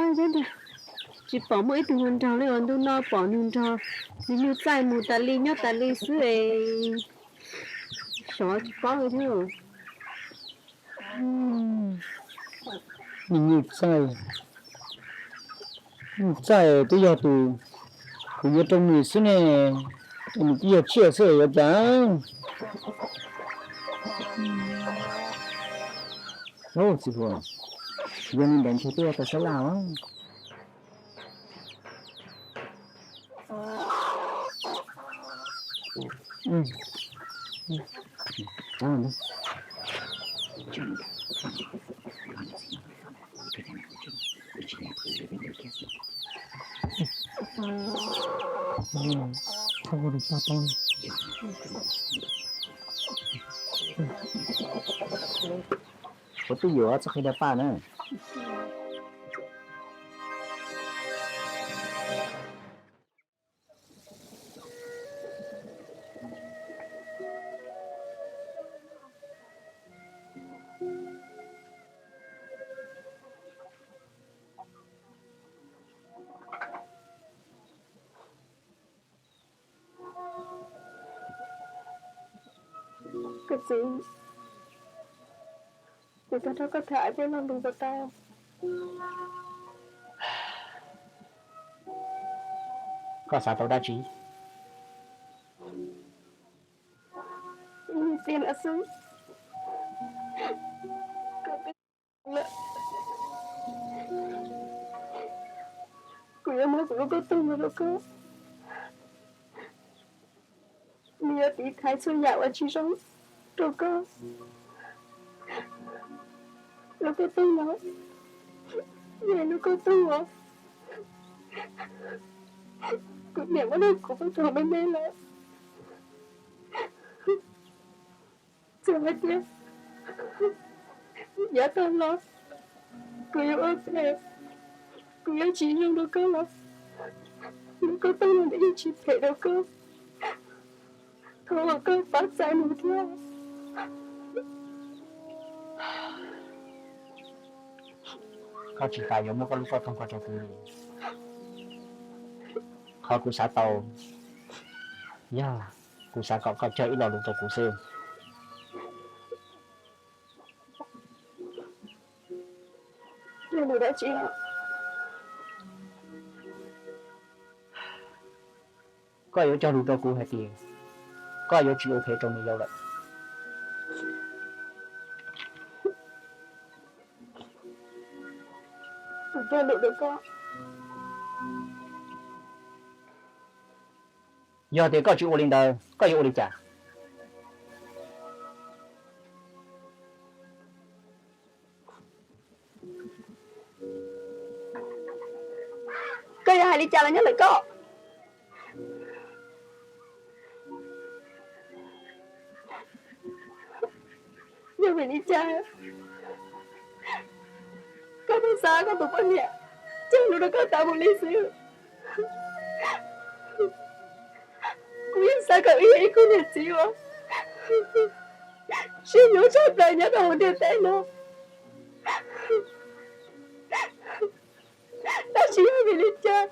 tsis pom muaj ib tug hluas nraug li os. Ntu no pom nws nrog nws nyuj txaij mus tas li nyob tas li xwb es xyov tsis paub li thiab. Nws nyuj txaij, nyuj txaij twb yog tus kuv yuav rau nws xwb ne, nws twb yog tsiaj xwb yuav cas. Txiv hluas, yog li ntawd ntshe twb ua tau sab laj os. Kuv twb yuav txoj qhia rau paj na. Koj txiv, kuv xav rau koj tham ib lo lus puas tau? Koj xav tau dab tsi? Ib txhia no xwb, kuv yuav muab kuv lub koj tooj no rau koj. Nws yuav tiv thaiv txhua yam uas tsis zoo rau koj. Lub koj tooj no yog lub koj tooj uas kuv niam muab rau kuv thaum me me lawm. Txawm hais tias yav tag los kuv yuav ua phem, kuv yuav tsis zoo rau koj los lub koj tooj no nws yeej tsis phem rau koj. Thov kom koj pab txais nws thiab. Koj tsis tas yuav muab koj lub koj tooj ko rau kuv li. Qhov kuv xav tau yog kuv xav kom koj cog ib lo lus rau kuv xwb. Koj yuav cog lus rau kuv hais tias koj yuav tsis ua phem rau me yau lawm. Yog tias koj tsis ua li ntawd, koj yuav ua li cas? Koj yuav hais li cas los nyob ntawm koj. Yog vim li cas koj thiaj xav koj tus poj niam cog lus rau koj tas mus li xwb? Kuv yeej xav kom wb yog ib khub niam txiv uas sib hlub tshaj plaws nyob rau hauv ntiaj teb no. Tab sis yog vim li cas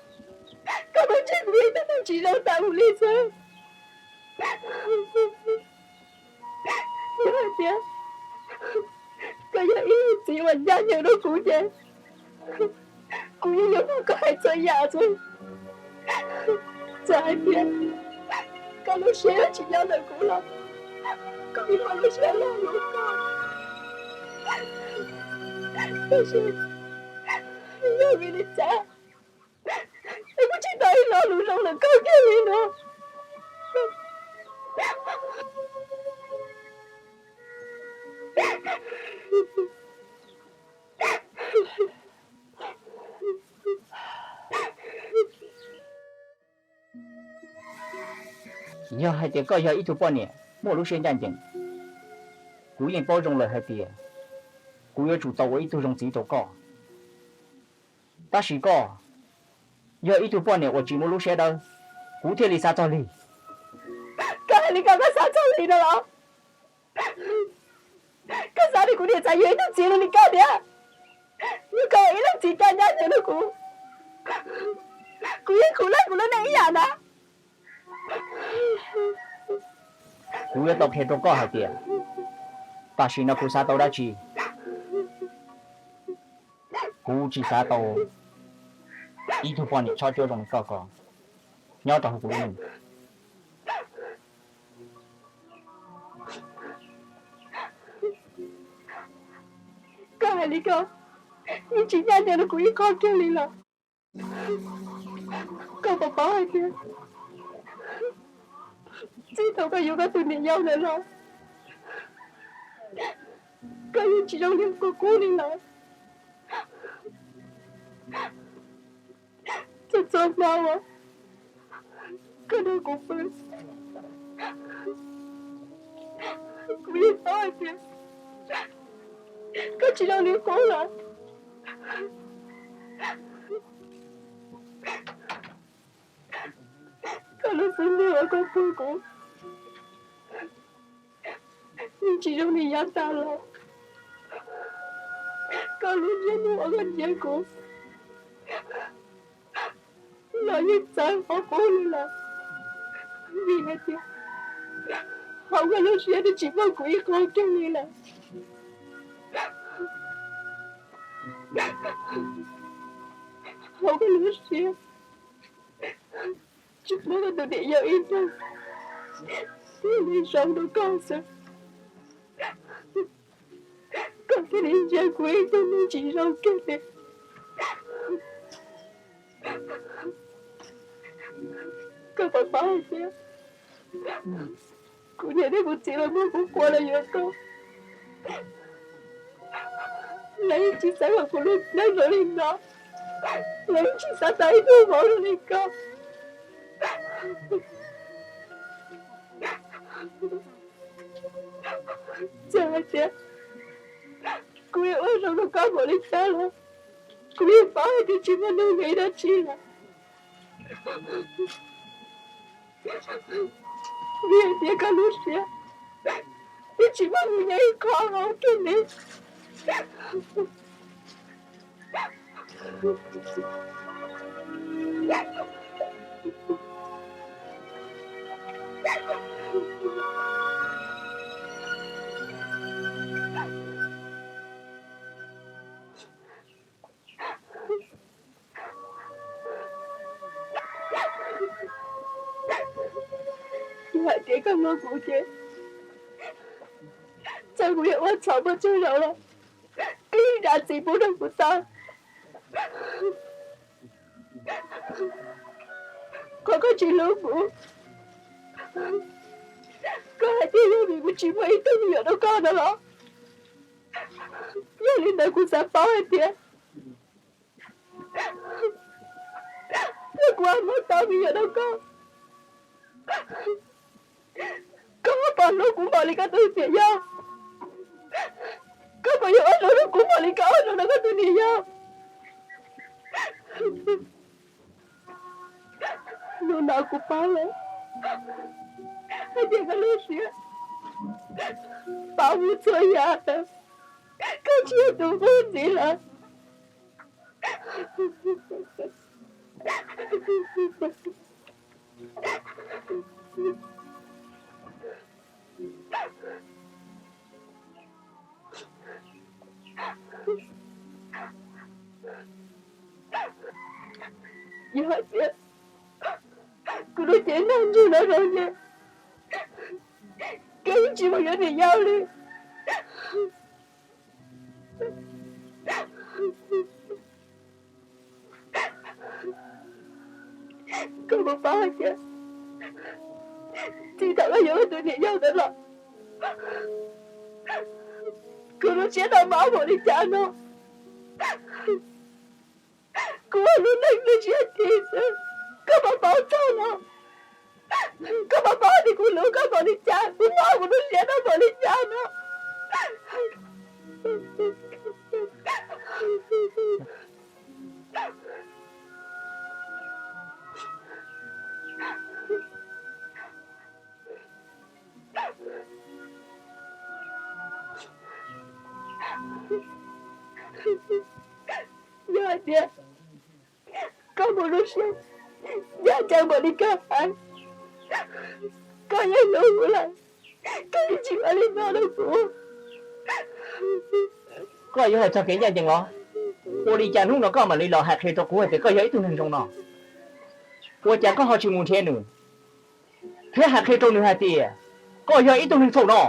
koj muab tseg kuv ib tug neeg tsis zoo tas mus li xwb? Yog hais tias koj yog ib leej txiv uas ncaj ncees rau kuv ces kuv yeej yuav mloog koj hais txhua yam xwb. Txawm hais tias koj lub siab yuav tsis nyob ntawm kuv los koj yeej muaj lub siab los hlub koj. Tab sis yog vim li cas es kuv tsis tau ib lo lus zoo ntawm koj kiag li no? Yog hais tias koj yog ib tug poj niam muaj lub siab ncaj ncees, kuv yeej paub zoo lawm hais tias kuv yuav tsum tau ua ib tug zoo txiv rau koj. Tab sis koj yog ib tug poj niam uas tsis muaj lub siab dawb, kuv thiaj li xav txog lig. Koj hais li ko koj xav txog lig no los? Koj xav li kuv niam txawm yog ib tug txiv li koj thiab, yog koj ib leej txiv coj ncaj ncees rau kuv, kuv yeej khwv leej kuv lub neej ib yam ntag. Kuv yuav tau qhia rau koj hais tias tam sim no kuv xav tau dab tsi. Kuv tsis xav tau ib tug poj niam tshob cuab zoo li koj ko nyob rau hauv kuv lub neej. Koj hais li ko yeej tsis ncaj ncees rau kuv ib qho kiag li los. Koj puas paub hais tias txij thaum koj yuav koj tus niam yau ntawd los, koj yeej tsis zoo li koj qub li lawm. Txhua txhua hmo uas koj nrog kuv pw, kuv yeej paub hais tias koj tsis zoo li qub lawm. Koj lub xub ntiag uas koj pub kuv yeej tsis zoo li yav tas los. Koj lub ntsiab muag uas koj nrhiav kuv los yeej txawv qhov qub li lawm. Vim hais tias Hauv koj lub siab twb tsis muaj kuv ib qho kiag li lawm. Hauv koj lub siab tsuas muaj koj tus niam yau ib leeg thiaj li zoo rau koj xwb. Koj thiaj li ntsia kuv ib tug neeg tsis zoo kiag li. Koj puas paub hais tias kuv niam thiab kuv txiv lawv muab kuv qhuas los yuav koj, lawv tsis xav kom kuv lub neej zoo li no, lawv tsis xav tau ib tug vauv zoo li koj. Txawm hais tias kuv yuav ua zoo rau koj npaum li cas los kuv yeej paub hais tias tsis muaj nuj nqis dab tsi lawm. Vim hais tias koj lub siab twb tsis muaj kuv nyob ib qho hauv kiag li. Yog hais tias koj mloog kuv ces txawm kuv yuav ua txhaum muaj tsawg zaus los koj yeej zam txim pub rau kuv tau. Qhov koj tsis hlub kuv, koj hais tias yog vim kuv tsis muaj ib tug me nyuam rau koj no los? Yog li ntawd kuv xav paub hais tias yog kuv muab tau me nyuam rau koj, koj puas hlub kuv npaum li koj tus niam yau? Koj puas yuav ua zoo rau kuv npaum li koj ua zoo rau koj tus niam yau? Hnub no kuv paub lawm hais tias koj lub siab paub mus txhua yam, koj tsis yog tus nqug ntxiv lawm. Yog hais tias kuv lub cev nag ntsug no zoo ces koj yeej tsis mus yuav niam yau li. Koj puas paub hais tias txij thaum koj yuav koj tus niam yau ntawd los kuv lub siab nag npau npaum li cas no? Kuv ua lub neej nws siab chim xwb, koj puas paub txog no? Koj puas paub tias kuv hlub koj npaum li cas, kuv mob kuv lub siab nag npaum li cas no? Yog hais tias koj muaj lub siab ncaj ncees npaum li koj hais, koj yeej hlub kuv lawm, koj yeej tsis ua li no rau kuv. Koj yuav hais txog kev ncaj ncees los? Ua li cas hnub no koj mam li los hais qhia rau kuv hais tias koj yog ib tug neeg zoo no? Ua cas koj ho tsis mus nrhiav nws thiab hais qhia rau nws hais tias koj yog ib tug neeg txhaum no?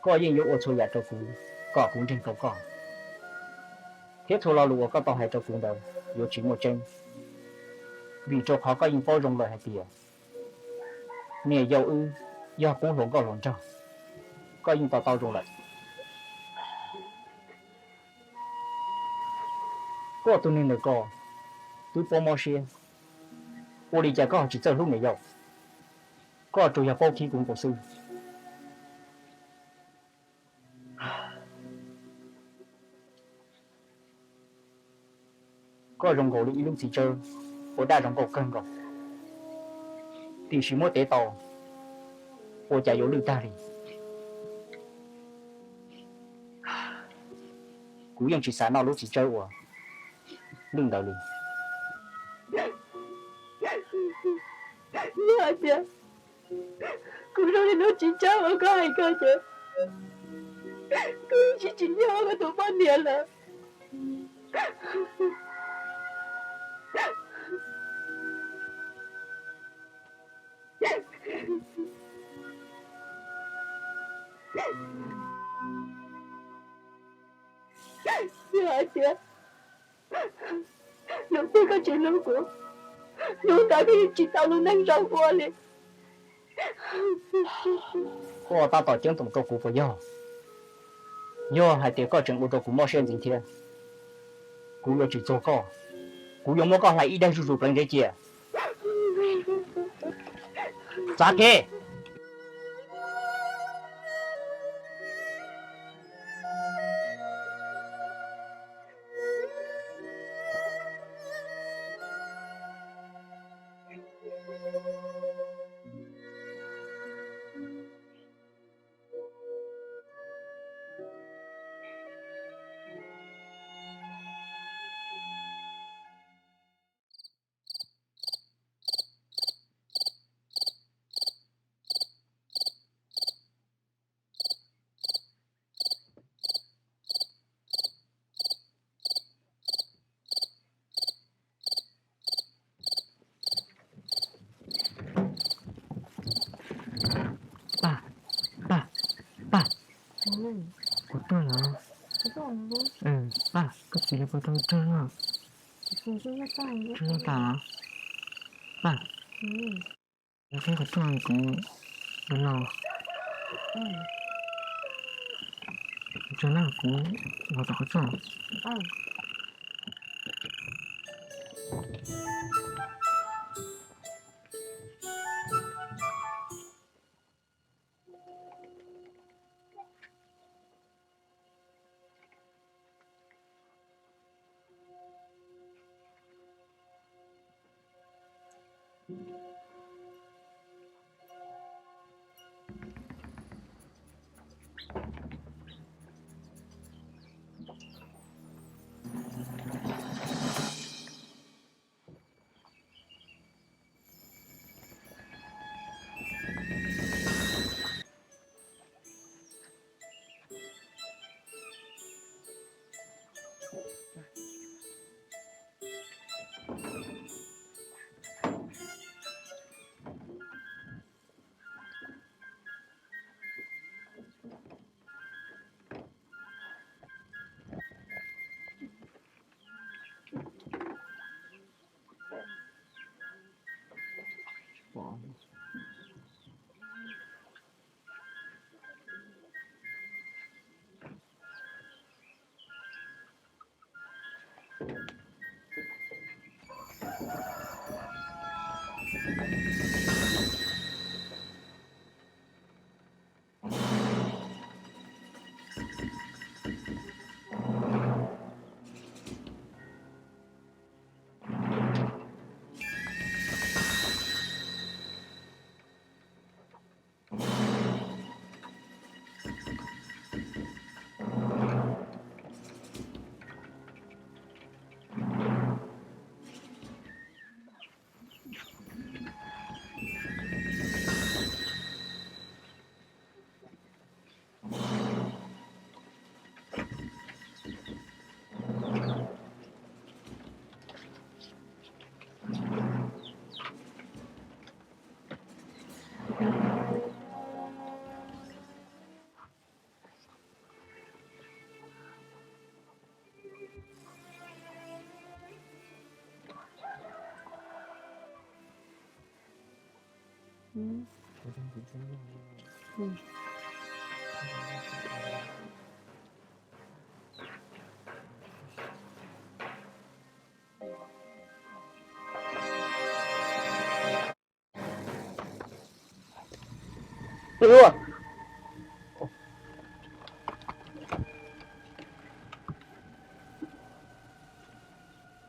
Koj yeej yuav ua txhua yam rau kuv kom kuv ntseeg tau koj, thiab txhua lo lus uas koj tau hais rau kuv ntawd yuav tsis muaj tseeb, vim rau qhov koj yeej paub zoo lawm hais tias niam yau wb yog qub hluas nkauj hluas nraug, koj yeej to taub zoo lawm. Koj tus neeg ntawm koj twb pob mob siab, ua li cas koj ho tsis txawj hlub niam yau? Koj tsuas yog paub khib kuv nkaus xwb. Koj zoo nkaus li ib lub txiv tsawb uas daj zoo nkauj kawg nkaus, tiam sis muab tev tau ua cas yuav lwj tag li. Kuv yeej tsis xav noj lub txiv tsawb uas lwj ntawd li. Yog hais tias kuv zoo li no tsis tshab uas koj hais ko ces kuv yeej tsis tsim nyog ua koj tus poj niam lawm. Yog hais tias hnub twg koj tsis hlub kuv, hnub ntawd koj yeej tsis tau lub neej zoo ua li. Koj tab tom ceeb toom rau kuv puas yog? Yog hais tias koj tseem ua rau kuv mob siab ntxiv thiab, kuv yuav tsis txog koj, kuv yuav muab koj hlais ib daim zuj zus pleev ntsej cia. Txav kiag! Paj, paj, paj, kuv tuaj lawm. Paj, koj txiv lawv puas tau raug no? Raug tas los? Paj, lawv qhib qhov rooj kuv los. Tso na, kuv los tom qhov rooj.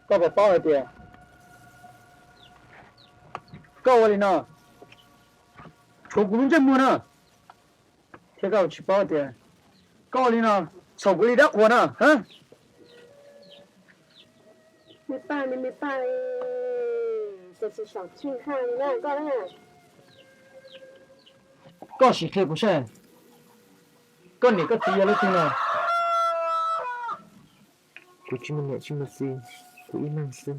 Koj puas paub hais tias koj ua li no tshuav kuv lub ntsej muag na, thiab koj tsis paub tias koj ua li no txhaum kuv li dab qhuas na. Me Paj, me Paj, Ces tsis xav txhij haj li na koj na. Koj sim qhia kuv saib, koj niam koj txiv yog leej twg no? Kuv tsis muaj niam tsis muaj txiv, kuv ib leeg xwb.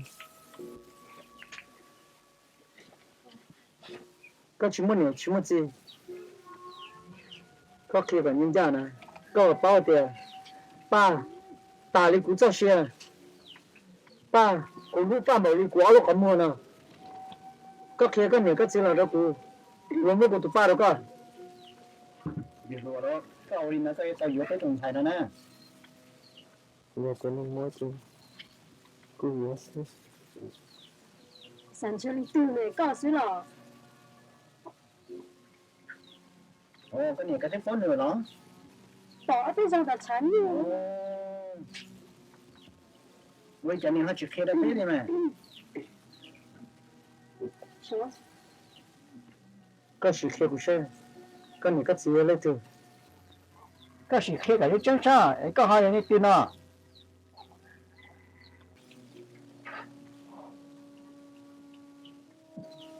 Koj tsis muaj niam tsis muaj txiv, koj qhia kom ncaj ncaj na, koj paub tias Paj tas li kuv txoj sia, Paj, kuv hlub Paj npaum li kuv ob lub qhov muag no. Koj qhia koj niam koj txiv los rau kuv, kuv muab kuv tus Paj rau koj. Yog hluas los koj ua li no koj yuav tau yuav peb tus ntxhais no na. Yog tias nej muab ces kuv yuav xwb. Xav ntshaw li twg ne, koj xwb los? Koj niam koj twb paub nws los? Pom ob peb zaug tas tshav nyuj. Ua li cas nws ho tsis qhia rau peb li mas? Koj sim qhia kuv saib, koj niam koj txiv yog leej twg? Koj sim qhia kom tseeb tseeb es koj ho yog leej twg no?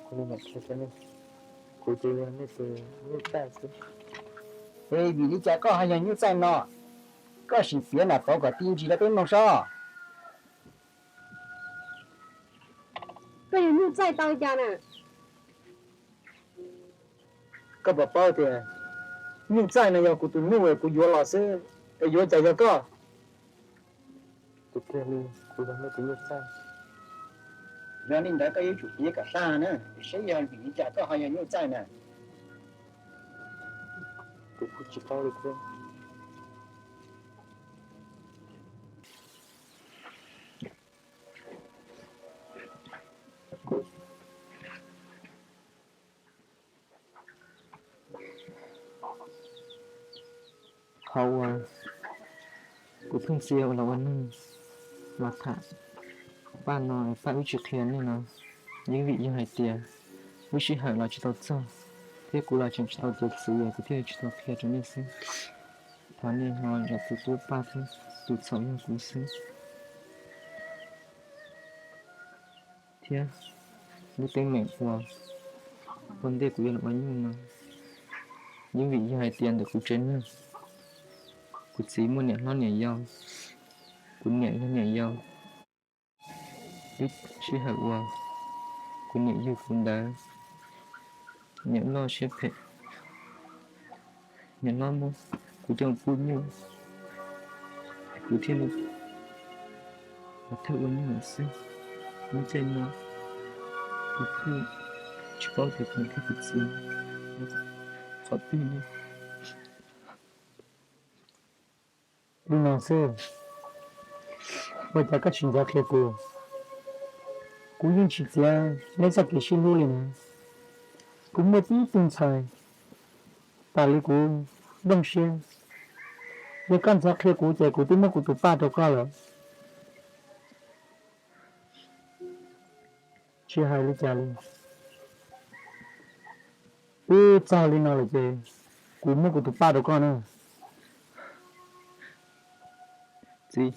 Kuv li mam qhia rau nej, kuv ces yog nej tus nyuj txaij xwb. Es vim li cas koj ho yog nyuj txaij no? Koj sim piav nram tod kom tij ntsis rau peb mloog sob. Koj yog nyuj txaij tau li cas na? Koj puas paub tias nyuj txaij no yog kuv tus nyuj es kuv yuav los xwb, es yuav cas yog koj? Tus tiag li, kuv yog nej tus nyuj txaij. Yog li ntawd koj yuav tsum piav kom tag na, seb yog vim li cas koj ho yog nyuj txaij na. Kuv kuj tsis paub li thiab. Qhov uas kuv pheej txia ua los ua neeg los tham Paj no, Paj wb tsis qhia nej no, yeej vim yog hais tias wb sij hawm los tsis tau txog, thiab kuv los tseem tsis tau tiav txwv es kuv thiaj tsis tau qhia rau nej xwb. Thov nej ho zam txim pub Paj thiab, tus txhaum yog kuv xwb. Thiab lub teeb meem uas ua ntej kuv yuav los ua nyuj no, yeej vim yog hais tias ntawm kuv tsev neeg, kuv txiv muaj niam hlob niam yau, kuv niam yog niam yau. Lub sij hawm uas kuv niam yug kuv ntawd, niam loj siab phem, niam loj muab kuv coj pub nyuj, kuv thiaj li thawj ua nyuj lawm xwb. Lub caij no kuv thiaj tsis paub tias kuv niam thiab kuv txiv qhov twg li. Li no xwb, ua cas koj tsis nco qhia kuv? Kuv yeej tsis txiav neb txoj kev sib hlub li na. Kuv muaj tib tug ntxhais tas li kuv nplooj siab. Yog koj ntxov qhia kuv ces kuv twb muab kuv tus Paj rau koj lawm. Tsis hais li cas li, twb txog li no lawm ces kuv muab kuv tus Paj rau koj na. Txiv,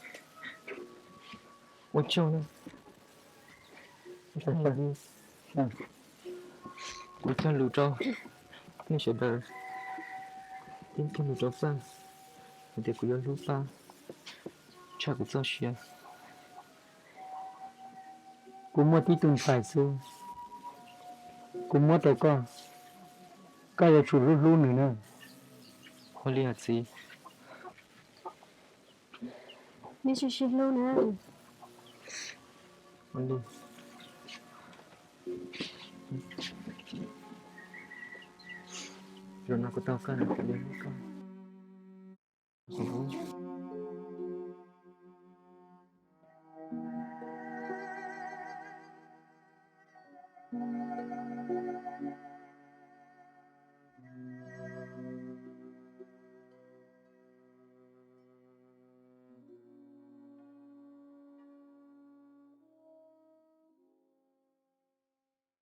ua tsaug na. Kuv cog lus rau nej sawv daws, thiab cog lus rau Paj hais tias kuv yuav hlub Paj tshaj kuv txoj sia. Kuv muaj tib tug ntxhais xwb, kuv muab rau koj, koj yuav tsum hlub hlub nws na. Ua li os txiv. Nej sib sib hlub na. Ua li. Zaum no kuv tau koj lawm, kuv yuav hlub koj.